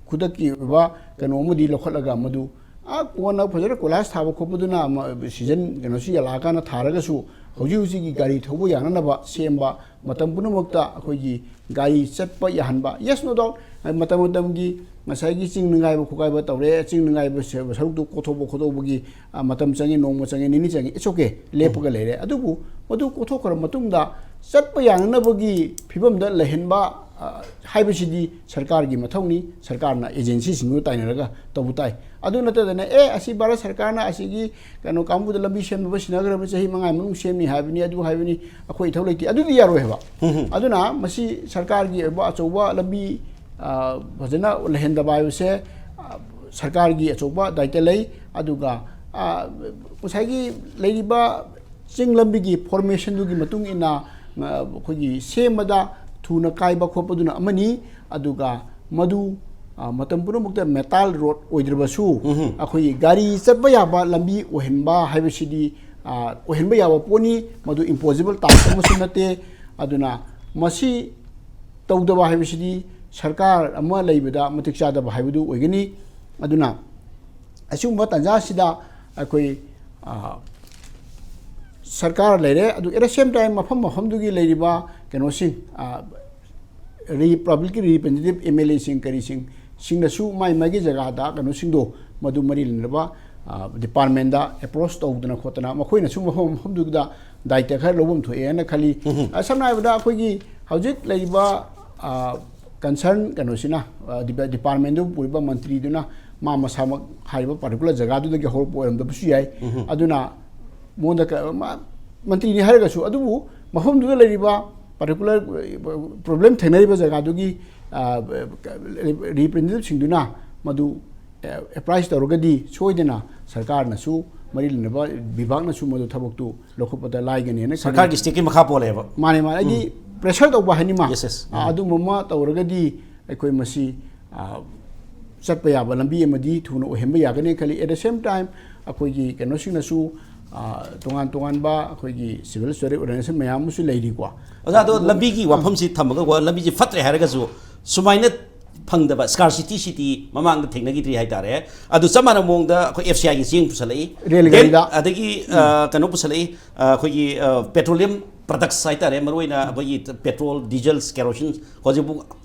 ꯈꯨꯗꯛꯀꯤ ꯑꯣꯏꯕ ꯀꯩꯅꯣ ꯑꯃꯗꯤ ꯂꯧꯈꯠꯂꯒ ꯃꯗꯨ ꯑꯥ, ꯀꯣꯟꯅ ꯐꯖꯅ ꯀꯣꯏꯂꯥꯁ ꯊꯥꯕ ꯈꯣꯠꯄꯗꯨꯅ ꯑꯃ, ꯁꯤꯖꯟ ꯀꯩꯅꯣꯁꯤ ꯌꯥꯜꯂꯛꯑꯀꯥꯟꯗ ꯊꯥꯔꯒꯁꯨ, ꯍꯧꯖꯤꯛ ꯍꯧꯖꯤꯛꯀꯤ ꯒꯥꯔꯤ ꯊꯧꯕ ꯌꯥꯅꯅꯕ ꯁꯦꯝꯕ, ꯃꯇꯝ ꯄꯨꯝꯅꯃꯛꯇ ꯑꯩꯈꯣꯏꯒꯤ ꯒꯥꯔꯤ ꯆꯠꯄ ꯌꯥꯍꯟꯕ, yes, no doubt, ꯃꯇꯝ ꯃꯇꯝꯒꯤ ꯉꯁꯥꯏꯒꯤ ꯆꯤꯡ ꯅꯤꯡꯒꯥꯏꯕ ꯈꯣꯠꯀꯥꯏꯕ ꯇꯧꯔꯦ, ꯆꯤꯡ ꯅꯤꯡꯒꯥꯏꯕ ꯁꯔꯨꯛꯇꯨ ꯀꯣꯊꯣꯛꯄ ꯈꯣꯠꯇꯣꯛꯄꯒꯤ, ꯑ, ꯃꯇꯝ ꯆꯪꯉꯤ, ꯅꯣꯡꯃ ꯆꯪꯉꯤ, ꯅꯤꯅꯤ ꯆꯪꯉꯤ, it's okay, ꯂꯦꯞꯄꯒ ꯂꯩꯔꯦ꯫ ꯑꯗꯨꯕꯨ ꯃꯗꯨ ꯀꯣꯊꯣꯛꯈ꯭ꯔ ꯃꯇꯨꯡꯗ ꯆꯠꯄ ꯌꯥꯅꯅꯕꯒꯤ ꯐꯤꯕꯝꯗ ꯂꯩꯍꯟꯕ, ꯑ, ꯍꯥꯏꯕꯁꯤꯗꯤ ꯁꯔꯀꯥꯔꯒꯤ ꯃꯊꯧꯅꯤ, ꯁꯔꯀꯥꯔꯅ ꯑꯦꯖꯦꯟꯁꯤꯁꯤꯡꯗꯨ ꯇꯥꯏꯅꯔꯒ ꯇꯧꯕ ꯇꯥꯏ꯫ ꯑꯗꯨ ꯅꯠꯇꯗꯅ, "ꯑꯦ, ꯑꯁꯤ ꯚꯥꯔꯠ ꯁꯔꯀꯥꯔꯅ ꯑꯁꯤꯒꯤ ꯀꯩꯅꯣ ꯀꯥꯡꯕꯨꯗ ꯂꯝꯕꯤ ꯁꯦꯝꯅꯕ ꯁꯤꯟꯅꯈ꯭ꯔꯕ, ꯆꯍꯤ ꯃꯉꯥꯒꯤ ꯃꯅꯨꯡ ꯁꯦꯝꯅꯤ ꯍꯥꯏꯕꯅꯤ, ꯑꯗꯨ ꯍꯥꯏꯕꯅꯤ, ꯑꯩꯈꯣꯏ ꯏꯊꯧ ꯂꯩꯇꯦ", ꯑꯗꯨꯗꯤ ꯌꯥꯔꯣꯏ ꯍꯥꯏꯕ꯫ ꯑꯗꯨꯅ ꯃꯁꯤ ꯁꯔꯀꯥꯔꯒꯤ ꯑꯣꯏꯕ ꯑꯆꯧꯕ ꯂꯝꯕꯤ, ꯑ, ꯐꯖꯅ ꯂꯩꯍꯟꯗꯕ ꯍꯥꯏꯕꯁꯦ, ꯑ, ꯁꯔꯀꯥꯔꯒꯤ ꯑꯆꯧꯕ ꯗꯥꯏꯇ ꯂꯩ꯫ ꯑꯗꯨꯒ, ꯑ, ꯉꯁꯥꯏꯒꯤ ꯂꯩꯔꯤꯕ ꯆꯤꯡ ꯂꯝꯕꯤꯒꯤ ꯐꯣꯔꯃꯦꯁꯟꯗꯨꯒꯤ ꯃꯇꯨꯡ ꯏꯟꯅ, ꯑ, ꯑꯩꯈꯣꯏꯒꯤ ꯁꯦꯝꯕꯗ ꯊꯨꯅ ꯀꯥꯏꯕ ꯈꯣꯠꯄꯗꯨꯅ ꯑꯃꯅꯤ꯫ ꯑꯗꯨꯒ ꯃꯗꯨ, ꯑ, ꯃꯇꯝ ꯄꯨꯝꯅꯃꯛꯇ ꯃꯦꯇꯥꯜ ꯔꯣꯗ ꯑꯣꯏꯗ꯭ꯔꯕꯁꯨ, ꯑꯩꯈꯣꯏꯒꯤ ꯒꯥꯔꯤ ꯆꯠꯄ ꯌꯥꯕ ꯂꯝꯕꯤ ꯑꯣꯏꯍꯟꯕ ꯍꯥꯏꯕꯁꯤꯗꯤ, ꯑ, ꯑꯣꯏꯍꯟꯕ ꯌꯥꯕ ꯄꯣꯠꯅꯤ꯫ ꯃꯗꯨ ꯏꯝꯄꯣꯁꯤꯕꯜ ꯇꯥꯁ꯭ꯛ ꯑꯃꯁꯨ ꯅꯠꯇꯦ꯫ ꯑꯗꯨꯅ ꯃꯁꯤ ꯇꯧꯗꯕ ꯍꯥꯏꯕꯁꯤꯗꯤ ꯁꯔꯀꯥꯔ ꯑꯃ ꯂꯩꯕꯗ ꯃꯇꯤꯛ ꯆꯥꯗꯕ ꯍꯥꯏꯕꯗꯨ ꯑꯣꯏꯒꯅꯤ꯫ ꯑꯗꯨꯅ ꯑꯁꯤꯒꯨꯝꯕ ꯇꯥꯟꯖꯥꯁꯤꯗ ꯑꯩꯈꯣꯏ, ꯑ, ꯁꯔꯀꯥꯔ ꯂꯩꯔꯦ, ꯑꯗꯨ at the same time ꯃꯐꯝ ꯃꯐꯝꯗꯨꯒꯤ ꯂꯩꯔꯤꯕ ꯀꯩꯅꯣꯁꯤꯡ, ꯑ, ꯔꯤ-, ꯄꯕ꯭ꯂꯤꯛꯀꯤ ꯔꯤꯄ꯭ꯔꯦꯖꯦꯟꯇꯦꯇꯤꯚ, ꯑꯦꯝ ꯑꯦꯜ ꯑꯦꯁꯤꯡ ꯀꯔꯤꯁꯤꯡ, ꯁꯤꯡꯅꯁꯨ ꯃꯥꯏ ꯃꯥꯏꯒꯤ ꯖꯒꯥꯗ ꯀꯩꯅꯣꯁꯤꯡꯗꯣ ꯃꯗꯨ ꯃꯔꯤ ꯂꯩꯅꯕ, ꯑ, ꯗꯤꯄꯥꯔꯠꯃꯦꯟꯗ ꯑꯦꯄ꯭ꯔꯣꯁ ꯇꯧꯗꯅ ꯈꯣꯠꯇꯅ ꯃꯈꯣꯏꯅꯁꯨ ꯃꯐꯝ ꯃꯐꯝꯗꯨꯗ ꯗꯥꯏꯇ ꯈꯔ ꯂꯧꯐꯝ ꯊꯣꯛꯑꯦꯅ ꯈꯜꯂꯤ꯫ ꯑ, ꯁꯝꯅ ꯍꯥꯏꯔꯕꯗ ꯑꯩꯈꯣꯏꯒꯤ ꯍꯧꯖꯤꯛ ꯂꯩꯔꯤꯕ, ꯑ, ꯀꯟꯁꯔꯟ ꯀꯩꯅꯣꯁꯤꯅ, ꯑ, ꯗꯤꯄꯥ-, ꯗꯤꯄꯥꯔꯠꯃꯦꯟꯗꯨ ꯄꯨꯔꯤꯕ ꯃꯟꯇ꯭ꯔꯤꯗꯨꯅ ꯃꯥ ꯃꯁꯥꯃꯛ ꯍꯥꯏꯔꯤꯕ ꯄꯥꯔꯇꯤꯀꯨꯂꯔ ꯖꯒꯥꯗꯨꯗꯒꯤ ꯍꯧꯔꯛꯄ ꯑꯣꯏꯔꯝꯗꯕꯁꯨ ꯌꯥꯏ꯫ ꯑꯗꯨꯅ ꯃꯉꯣꯟꯗ ꯀ-, ꯃꯥ ꯃꯟꯇ꯭ꯔꯤꯅꯤ ꯍꯥꯏꯔꯒꯁꯨ, ꯑꯗꯨꯕꯨ ꯃꯐꯝꯗꯨꯗ ꯂꯩꯔꯤꯕ ꯄꯥꯔꯇꯤꯀꯨꯂꯔ ꯄ꯭ꯔꯣꯕ꯭ꯂꯦꯝ ꯊꯦꯡꯅꯔꯤꯕ ꯖꯒꯥꯗꯨꯒꯤ, ꯑ, ꯔꯤꯄ꯭ꯔꯦꯖꯦꯟꯇꯦꯇꯤꯚꯁꯤꯡꯗꯨꯅ ꯃꯗꯨ, ꯑ, ꯑꯦꯄ꯭ꯔꯥꯏꯁ ꯇꯧꯔꯒꯗꯤ ꯁꯣꯏꯗꯅ ꯁꯔꯀꯥꯔꯅꯁꯨ, ꯃꯔꯤ ꯂꯩꯅꯕ ꯕꯤꯚꯥꯒꯅꯁꯨ ꯃꯗꯨ ꯊꯕꯛꯇꯨ ꯂꯧꯈꯠꯄꯗ ꯂꯥꯏꯒꯅꯦꯅ ꯈꯜꯂꯤ꯫ ꯁꯔꯀꯥꯔꯒꯤ ꯁ꯭ꯇꯦꯛꯀꯤ ꯃꯈꯥ ꯄꯣꯜꯂꯦꯕ꯫ ꯃꯥꯅꯦ, ꯃꯥꯅꯦ꯫ ꯑꯩꯗꯤ ꯄ꯭ꯔꯦꯁꯔ ꯇꯧꯕ ꯍꯥꯏꯅꯤꯃ꯫ Yes, yes. ꯑ, ꯑꯗꯨꯝꯕ ꯑꯃ ꯇꯧꯔꯒꯗꯤ ꯑꯩꯈꯣꯏ ꯃꯁꯤ, ꯑ, ꯆꯠꯄ ꯌꯥꯕ ꯂꯝꯕꯤ ꯑꯃꯗꯤ ꯊꯨꯅ ꯑꯣꯏꯍꯟꯕ ꯌꯥꯒꯅꯤ ꯈꯜꯂꯤ꯫ At the same time, ꯑꯩꯈꯣꯏꯒꯤ ꯀꯩꯅꯣꯁꯤꯡꯅꯁꯨ, ꯑ, ꯇꯣꯉꯥꯟ ꯇꯣꯉꯥꯟꯕ ꯑꯩꯈꯣꯏꯒꯤ ꯁꯤꯚꯤꯜ ꯁꯣꯁꯥꯏꯇꯤ ꯑꯣꯔꯒꯅꯥꯏꯖꯦꯁꯟ ꯃꯌꯥꯝ ꯑꯃꯁꯨ ꯂꯩꯔꯤꯀꯣ꯫ ꯑꯣꯖꯥ, ꯑꯗꯣ ꯂꯝꯕꯤꯒꯤ ꯋꯥꯐꯝꯁꯤ ꯊꯝꯃꯒ, ꯋꯥ-, ꯂꯝꯕꯤꯁꯤ ꯐꯠꯇ꯭ꯔꯦ ꯍꯥꯏꯔꯒꯁꯨ ꯁꯨꯃꯥꯏꯅ ꯐꯪꯗꯕ, ꯁ꯭ꯀꯥꯔꯁꯤꯇꯤ ꯁꯤꯇꯤ ꯃꯃꯥꯡꯗ ꯊꯦꯡꯅꯈꯤꯗ꯭ꯔꯤ ꯍꯥꯏꯇꯥꯔꯦ꯫ ꯑꯗꯨ ꯆꯞ ꯃꯥꯟꯅꯕ ꯃꯑꯣꯡꯗ ꯑꯩꯈꯣꯏ ꯑꯦꯐ ꯁꯤ ꯑꯥꯏꯒꯤ ꯆꯦꯡ ꯄꯨꯁꯜꯂꯛꯏ, ꯔꯦꯜ Then ꯒꯥꯔꯤꯗ꯫ ꯑꯗꯒꯤ ꯑ, ꯀꯩꯅꯣ ꯄꯨꯁꯜꯂꯛꯏ, ꯑ, ꯑꯩꯈꯣꯏꯒꯤ ꯄꯦꯇ꯭ꯔꯣꯂꯤꯌꯝ ꯄ꯭ꯔꯗꯛꯁ ꯍꯥꯏꯇꯥꯔꯦ, ꯃꯔꯨꯑꯣꯏꯅ ꯑꯩꯈꯣꯏꯒꯤ ꯄꯦꯇ꯭ꯔꯣꯜ, ꯗꯤꯖꯜ, ꯀꯦꯔꯣꯁꯤꯟ ꯍꯧꯖꯤꯛꯐꯥꯎ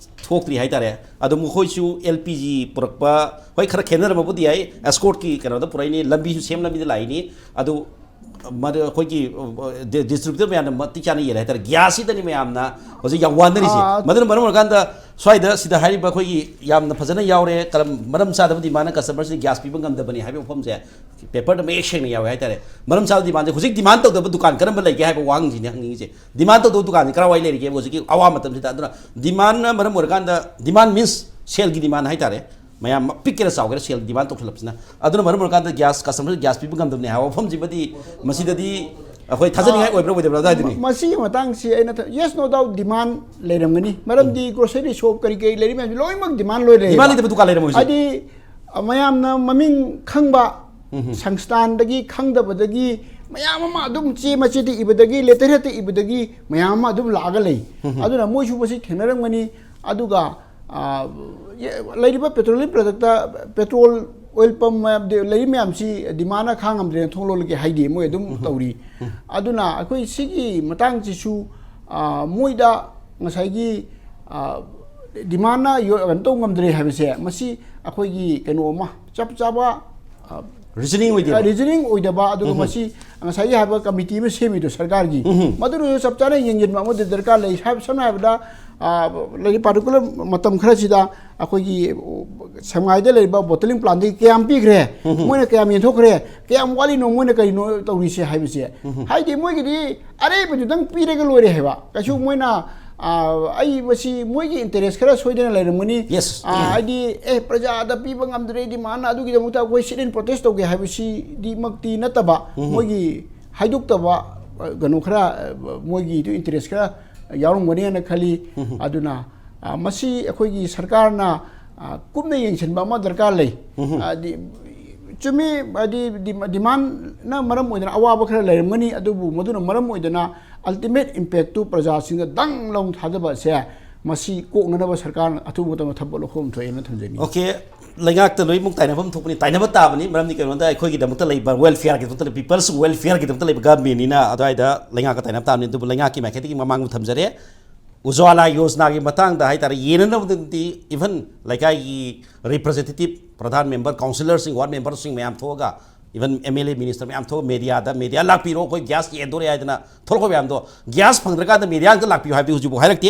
ꯊꯣꯛꯇ꯭ꯔꯤ ꯍꯥꯏꯇꯥꯔꯦ꯫ ꯑꯗꯣ ꯃꯈꯣꯏꯁꯨ ꯑꯦꯜ ꯄꯤ ꯖꯤ ꯄꯨꯔꯛꯄ, ꯍꯣꯏ, ꯈꯔ ꯈꯦꯠꯅꯔꯝꯕꯕꯨꯗꯤ ꯌꯥꯏ, ꯑꯦꯁꯀꯣꯔꯠꯀꯤ ꯀꯩꯅꯣꯗ ꯄꯨꯔꯛꯏꯅꯤ, ꯂꯝꯕꯤꯁꯨ ꯁꯦꯝ ꯂꯝꯕꯤꯗ ꯂꯥꯛꯏꯅꯤ꯫ ꯑꯗꯨ ꯃꯗꯨ ꯑꯩꯈꯣꯏꯒꯤ ꯗꯤꯁꯇ꯭ꯔꯤꯕ꯭ꯌꯨꯇꯔ ꯃꯌꯥꯝꯅ ꯃꯇꯤꯛ ꯆꯥꯅ ꯌꯦꯜꯂꯦ ꯍꯥꯏꯇꯥꯔꯦ꯫ ꯒ꯭ꯌꯥꯁꯁꯤꯗꯅꯤ ꯃꯌꯥꯝꯅ ꯍꯧꯖꯤꯛ ꯌꯥꯝ ꯋꯥꯅꯔꯤꯁꯦ꯫ ꯑꯥ꯫ ꯃꯗꯨꯅ ꯃꯔꯝ ꯑꯣꯏꯔꯀꯥꯟꯗ ꯁ꯭ꯋꯥꯏꯗ ꯁꯤꯗ ꯍꯥꯏꯔꯤꯕ ꯑꯩꯈꯣꯏꯒꯤ ꯌꯥꯝꯅ ꯐꯖꯅ ꯌꯥꯎꯔꯦ, ꯀꯔꯝ ꯃꯔꯝ ꯆꯥꯗꯕ ꯗꯤꯃꯥꯟꯅ ꯀꯁꯇꯃꯔꯁꯤꯗ ꯒ꯭ꯌꯥꯁ ꯄꯤꯕ ꯉꯝꯗꯕꯅꯤ ꯍꯥꯏꯕ ꯋꯥꯐꯝꯁꯦ ꯄꯦꯄꯔꯗ ꯃꯌꯦꯛ ꯁꯦꯡꯅ ꯌꯥꯎꯋꯦ ꯍꯥꯏꯇꯥꯔꯦ꯫ ꯃꯔꯝ ꯆꯥꯗꯕ ꯗꯤꯃꯥꯟꯁꯦ, ꯍꯧꯖꯤꯛ ꯗꯤꯃꯥꯟ ꯇꯧꯗꯕ ꯗꯨꯀꯥꯟ ꯀꯔꯝꯕ ꯂꯩꯒꯦ ꯍꯥꯏꯕ ꯋꯥꯍꯪꯁꯤꯅꯦ ꯍꯪꯅꯤꯡꯉꯤꯁꯦ꯫ ꯗꯤꯃꯥꯟ ꯇꯧꯗꯕ ꯗꯨꯀꯥꯟꯁꯦ ꯀꯔꯥꯏꯋꯥꯏ ꯂꯩꯔꯤꯒꯦꯕ ꯍꯧꯖꯤꯛꯀꯤ ꯑꯋꯥ ꯃꯇꯝꯁꯤꯗ? ꯑꯗꯨꯅ ꯗꯤꯃꯥꯟꯅ ꯃꯔꯝ ꯑꯣꯏꯔꯀꯥꯟꯗ, ꯗꯤꯃꯥꯟ ꯃꯤꯟꯁ ꯁꯦꯜꯒꯤ ꯗꯤꯃꯥꯟ ꯍꯥꯏꯇꯥꯔꯦ, ꯃꯌꯥꯝ ꯄꯤꯛꯀꯦꯔꯥ ꯆꯥꯎꯒꯦꯔꯥ ꯁꯦꯜ ꯗꯤꯃꯥꯟ ꯇꯧꯁꯜꯂꯛꯄꯁꯤꯅ꯫ ꯑꯗꯨꯅ ꯃꯔꯝ ꯑꯣꯏꯔꯀꯥꯟꯗ ꯒ꯭ꯌꯥꯁ, ꯀꯁꯇꯃꯔ ꯒ꯭ꯌꯥꯁ ꯄꯤꯕ ꯉꯝꯗꯕꯅꯤ ꯍꯥꯏꯕ ꯋꯥꯐꯝꯁꯤꯃꯗꯤ, ꯃꯁꯤꯗꯗꯤ ꯑꯩꯈꯣꯏ ꯊꯥꯖꯅꯤꯡꯉꯥꯏ ꯑꯣꯏꯕ꯭ꯔꯥ ꯑꯣꯏꯗꯕ꯭ꯔꯥ ꯑꯗꯨꯋꯥꯏꯗꯨꯅꯤ꯫ ꯃ-, ꯃꯁꯤꯒꯤ ꯃꯇꯥꯡꯁꯤ ꯑꯩꯅ ꯊ-, yes, no doubt, ꯗꯤꯃꯥꯟ ꯂꯩꯔꯝꯒꯅꯤ꯫ ꯃꯔꯝꯗꯤ ꯒ꯭ꯔꯣꯁꯔꯤ ꯁꯣꯞ ꯀꯔꯤ ꯀꯔꯤ ꯂꯩꯔꯤ ꯃꯌꯥꯝꯁꯤ ꯂꯣꯏꯅꯃꯛ ꯗꯤꯃꯥꯟ ꯂꯣꯏ ꯂꯩꯔꯦꯕ꯫ ꯗꯤꯃꯥꯟ ꯂꯩꯇꯕ ꯗꯨꯀꯥꯟ ꯂꯩꯔꯝꯃꯣꯏ ꯍꯧꯖꯤꯛ꯫ ꯍꯥꯏꯗꯤ, ꯑ, ꯃꯌꯥꯝꯅ ꯃꯃꯤꯡ ꯈꯪꯕ ꯁꯪꯁꯊꯥꯟꯗꯒꯤ, ꯈꯪꯗꯕꯗꯒꯤ, ꯃꯌꯥꯝ ꯑꯃ ꯑꯗꯨꯝ ꯆꯦ ꯃꯆꯦꯠꯇ ꯏꯕꯗꯒꯤ, ꯂꯦꯇꯔ ꯍꯦꯠꯇ ꯏꯕꯗꯒꯤ ꯃꯌꯥꯝ ꯑꯃ ꯑꯗꯨꯝ ꯂꯥꯛꯑꯒ ꯂꯩ꯫ ꯑꯗꯨꯅ ꯃꯣꯏꯁꯨ ꯃꯁꯤ ꯊꯦꯡꯅꯔꯝꯒꯅꯤ꯫ ꯑꯗꯨꯒ, ꯑ, ꯂꯩꯔꯤꯕ petroleum product, petrol, oil pump ꯃꯌꯥꯝ ꯂꯩꯔꯤ ꯃꯌꯥꯝꯁꯤ ꯗꯤꯃꯥꯟꯅ ꯈꯥꯡ ꯉꯝꯗ꯭ꯔꯦꯅ ꯊꯣꯡ ꯂꯣꯜꯂꯒꯦ ꯍꯥꯏꯗꯦ, ꯃꯣꯏ ꯑꯗꯨꯝ ꯇꯧꯔꯤ꯫ ꯑꯗꯨꯅ ꯑꯩꯈꯣꯏ ꯁꯤꯒꯤ ꯃꯇꯥꯡꯁꯤꯁꯨ, ꯑ, ꯃꯣꯏꯗ ꯉꯁꯥꯏꯒꯤ, ꯑ, ꯗꯤꯃꯥꯟꯅ ꯌꯣ-, ꯀꯩꯅꯣ ꯇꯧ ꯉꯝꯗ꯭ꯔꯦ ꯍꯥꯏꯕꯁꯦ, ꯃꯁꯤ ꯑꯩꯈꯣꯏꯒꯤ ꯀꯩꯅꯣ ꯑꯃ ꯆꯞ ꯆꯥꯕ, ꯑ, ꯔꯤꯖꯅꯤꯡ ꯑꯣꯏꯗꯦꯕ꯫ ꯔꯤꯖꯅꯤꯡ ꯑꯣꯏꯗꯕ, ꯑꯗꯨꯒ ꯃꯁꯤ ꯉꯁꯥꯏꯒꯤ ꯍꯥꯏꯕ ꯀꯃꯤꯇꯤ ꯑꯃ ꯁꯦꯝꯃꯤꯗꯣ ꯁꯔꯀꯥꯔꯒꯤ, ꯃꯗꯨꯅꯁꯨ ꯆꯞ ꯆꯥꯅ ꯌꯦꯡꯁꯤꯟꯕ ꯑꯃꯗꯤ ꯗꯔꯀꯥꯔ ꯂꯩ꯫ ꯁꯝ-, ꯁꯝꯅ ꯍꯥꯏꯔꯕꯗ, ꯑ, ꯂꯩꯔꯤꯕ ꯄꯥꯔꯇꯤꯀꯨꯂꯔ ꯃꯇꯝ ꯈꯔꯁꯤꯗ ꯑꯩꯈꯣꯏꯒꯤ ꯁꯦꯡꯃꯥꯏꯗ ꯂꯩꯔꯤꯕ ꯕꯣꯇꯂꯤꯡ ꯄ꯭ꯂꯥꯟꯗꯒꯤ ꯀꯌꯥꯝ ꯄꯤꯈ꯭ꯔꯦ, ꯃꯣꯏꯅ ꯀꯌꯥꯝ ꯌꯦꯟꯊꯣꯛꯈ꯭ꯔꯦ, ꯀꯌꯥꯝ ꯋꯥꯠꯂꯤꯅꯣ, ꯃꯣꯏꯅ ꯀꯔꯤꯅꯣ ꯇꯧꯔꯤꯁꯦ ꯍꯥꯏꯕꯁꯦ꯫ ꯍꯥꯏꯗꯤ ꯃꯣꯏꯒꯤꯗꯤ ꯑꯔꯩꯕꯗꯨꯗꯪ ꯄꯤꯔꯒ ꯂꯣꯏꯔꯦ ꯍꯥꯏꯕ꯫ ꯀꯩꯁꯨ ꯃꯣꯏꯅ, ꯑ, ꯑꯩ ꯃꯁꯤ ꯃꯣꯏꯒꯤ ꯏꯟꯇꯔꯦꯁ ꯈꯔ ꯁꯣꯏꯗꯅ ꯂꯩꯔꯝꯒꯅꯤ꯫ Yes. ꯑ, ꯍꯥꯏꯗꯤ, ꯑꯦ, ꯄ꯭ꯔꯖꯥꯗ ꯄꯤꯕ ꯉꯝꯗ꯭ꯔꯦ, ꯗꯤꯃꯥꯟꯅ ꯑꯗꯨꯒꯤꯗꯃꯛꯇ ꯑꯩꯈꯣꯏ sit in protest ꯇꯧꯒꯦ ꯍꯥꯏꯕꯁꯤꯗꯤꯃꯛꯇꯤ ꯅꯠꯇꯕ, ꯃꯣꯏꯒꯤ ꯍꯥꯏꯗꯣꯛꯇꯕ, ꯑ, ꯀꯩꯅꯣ ꯈꯔ, ꯑ, ꯃꯣꯏꯒꯤꯗꯨ ꯏꯟꯇꯔꯦꯁ ꯈꯔ ꯌꯥꯎꯔꯝꯒꯅꯤ ꯍꯥꯏꯅ ꯈꯜꯂꯤ꯫ ꯑꯗꯨꯅ, ꯑ, ꯃꯁꯤ ꯑꯩꯈꯣꯏꯒꯤ ꯁꯔꯀꯥꯔꯅ, ꯑ, ꯀꯨꯞꯅ ꯌꯦꯡꯁꯤꯟꯕ ꯑꯃ ꯗꯔꯀꯥꯔ ꯂꯩ꯫ ꯍꯥꯏꯗꯤ, ꯆꯨꯝꯃꯤ, ꯍꯥꯏꯗꯤ ꯗꯤꯃꯥꯟꯅ ꯃꯔꯝ ꯑꯣꯏꯗꯅ ꯑꯋꯥꯕ ꯈꯔ ꯂꯩꯔꯝꯒꯅꯤ, ꯑꯗꯨꯕꯨ ꯃꯗꯨꯅ ꯃꯔꯝ ꯑꯣꯏꯗꯅ ultimate impact ꯇꯨ ꯄ꯭ꯔꯖꯥꯁꯤꯡꯗ ꯗꯪ ꯂꯥꯎꯅ ꯊꯥꯗꯕ ꯑꯁꯦ, ꯃꯁꯤ ꯀꯣꯛꯅꯅꯕ ꯁꯔꯀꯥꯔꯅ ꯑꯊꯨꯕ ꯃꯇꯝꯗ ꯊꯕꯛ ꯂꯧꯈꯣꯛ ꯑꯃ ꯊꯣꯛꯑꯦꯅ ꯊꯝꯖꯅꯤꯡꯉꯤ꯫ ꯑꯣꯀꯦ, ꯂꯩꯉꯥꯛꯇ ꯂꯣꯏꯅꯃꯛ ꯇꯥꯏꯅꯐꯝ ꯊꯣꯛꯄꯅꯤ꯫ ꯇꯥꯏꯅꯕ ꯇꯥꯕꯅꯤ, ꯃꯔꯝꯗꯤ ꯀꯩꯅꯣꯗ ꯑꯩꯈꯣꯏꯒꯤꯗꯃꯛꯇ ꯂꯩꯕ, ꯋꯦꯜꯐꯤꯌꯔꯒꯤꯗꯃꯛꯇ ꯂꯩꯕ, ꯄꯤꯄꯜꯁ ꯋꯦꯜꯐꯤꯌꯔꯒꯤꯗꯃꯛꯇ ꯂꯩꯕ ꯒꯚꯔꯟꯃꯦꯟꯅꯤꯅ ꯑꯗꯨꯋꯥꯏꯗ ꯂꯩꯉꯥꯛꯀ ꯇꯥꯏꯅꯕ ꯇꯥꯕꯅꯤ꯫ ꯑꯗꯨꯕꯨ ꯂꯩꯉꯥꯛꯀꯤ ꯃꯥꯏꯀꯩꯗꯒꯤ ꯃꯃꯥꯡꯗ ꯊꯝꯖꯔꯦ, ꯎꯖ꯭ꯋꯥꯂꯥ ꯌꯣꯖꯅꯥꯒꯤ ꯃꯇꯥꯡꯗ ꯍꯥꯏꯇꯥꯔꯦ, ꯌꯦꯡꯅꯅꯕꯗꯤ ꯏꯚꯟ ꯂꯩꯀꯥꯏꯒꯤ ꯔꯤꯄ꯭ꯔꯖꯦꯟꯇꯦꯇꯤꯞ, ꯄ꯭ꯔꯙꯥꯟ ꯃꯦꯝꯕꯔ, ꯀꯥꯎꯟꯁꯤꯂꯔꯁꯤꯡ, ꯋꯥꯔꯗ ꯃꯦꯝꯕꯔꯁꯤꯡ ꯃꯌꯥꯝ ꯊꯣꯛꯑꯒ, even M L A, minister ꯃꯌꯥꯝ ꯊꯣꯛꯑꯒ ꯃꯦꯗꯤꯌꯥꯗ, "ꯃꯦꯗꯤꯌꯥ ꯂꯥꯛꯄꯤꯔꯣ, ꯑꯩꯈꯣꯏ ꯒ꯭ꯌꯥꯁ ꯌꯦꯟꯗꯣꯔꯦ" ꯍꯥꯏꯗꯅ ꯊꯣꯛꯂꯛꯄ ꯃꯌꯥꯝꯗꯣ, ꯒ꯭ꯌꯥꯁ ꯐꯪꯗ꯭ꯔꯀꯥꯟꯗ ꯃꯦꯗꯤꯌꯥ ꯑꯝꯇ ꯂꯥꯛꯄꯤꯌꯨ ꯍꯥꯏꯕꯗꯤ ꯍꯧꯖꯤꯛꯐꯥꯎ ꯍꯥꯏꯔꯛꯇꯦ꯫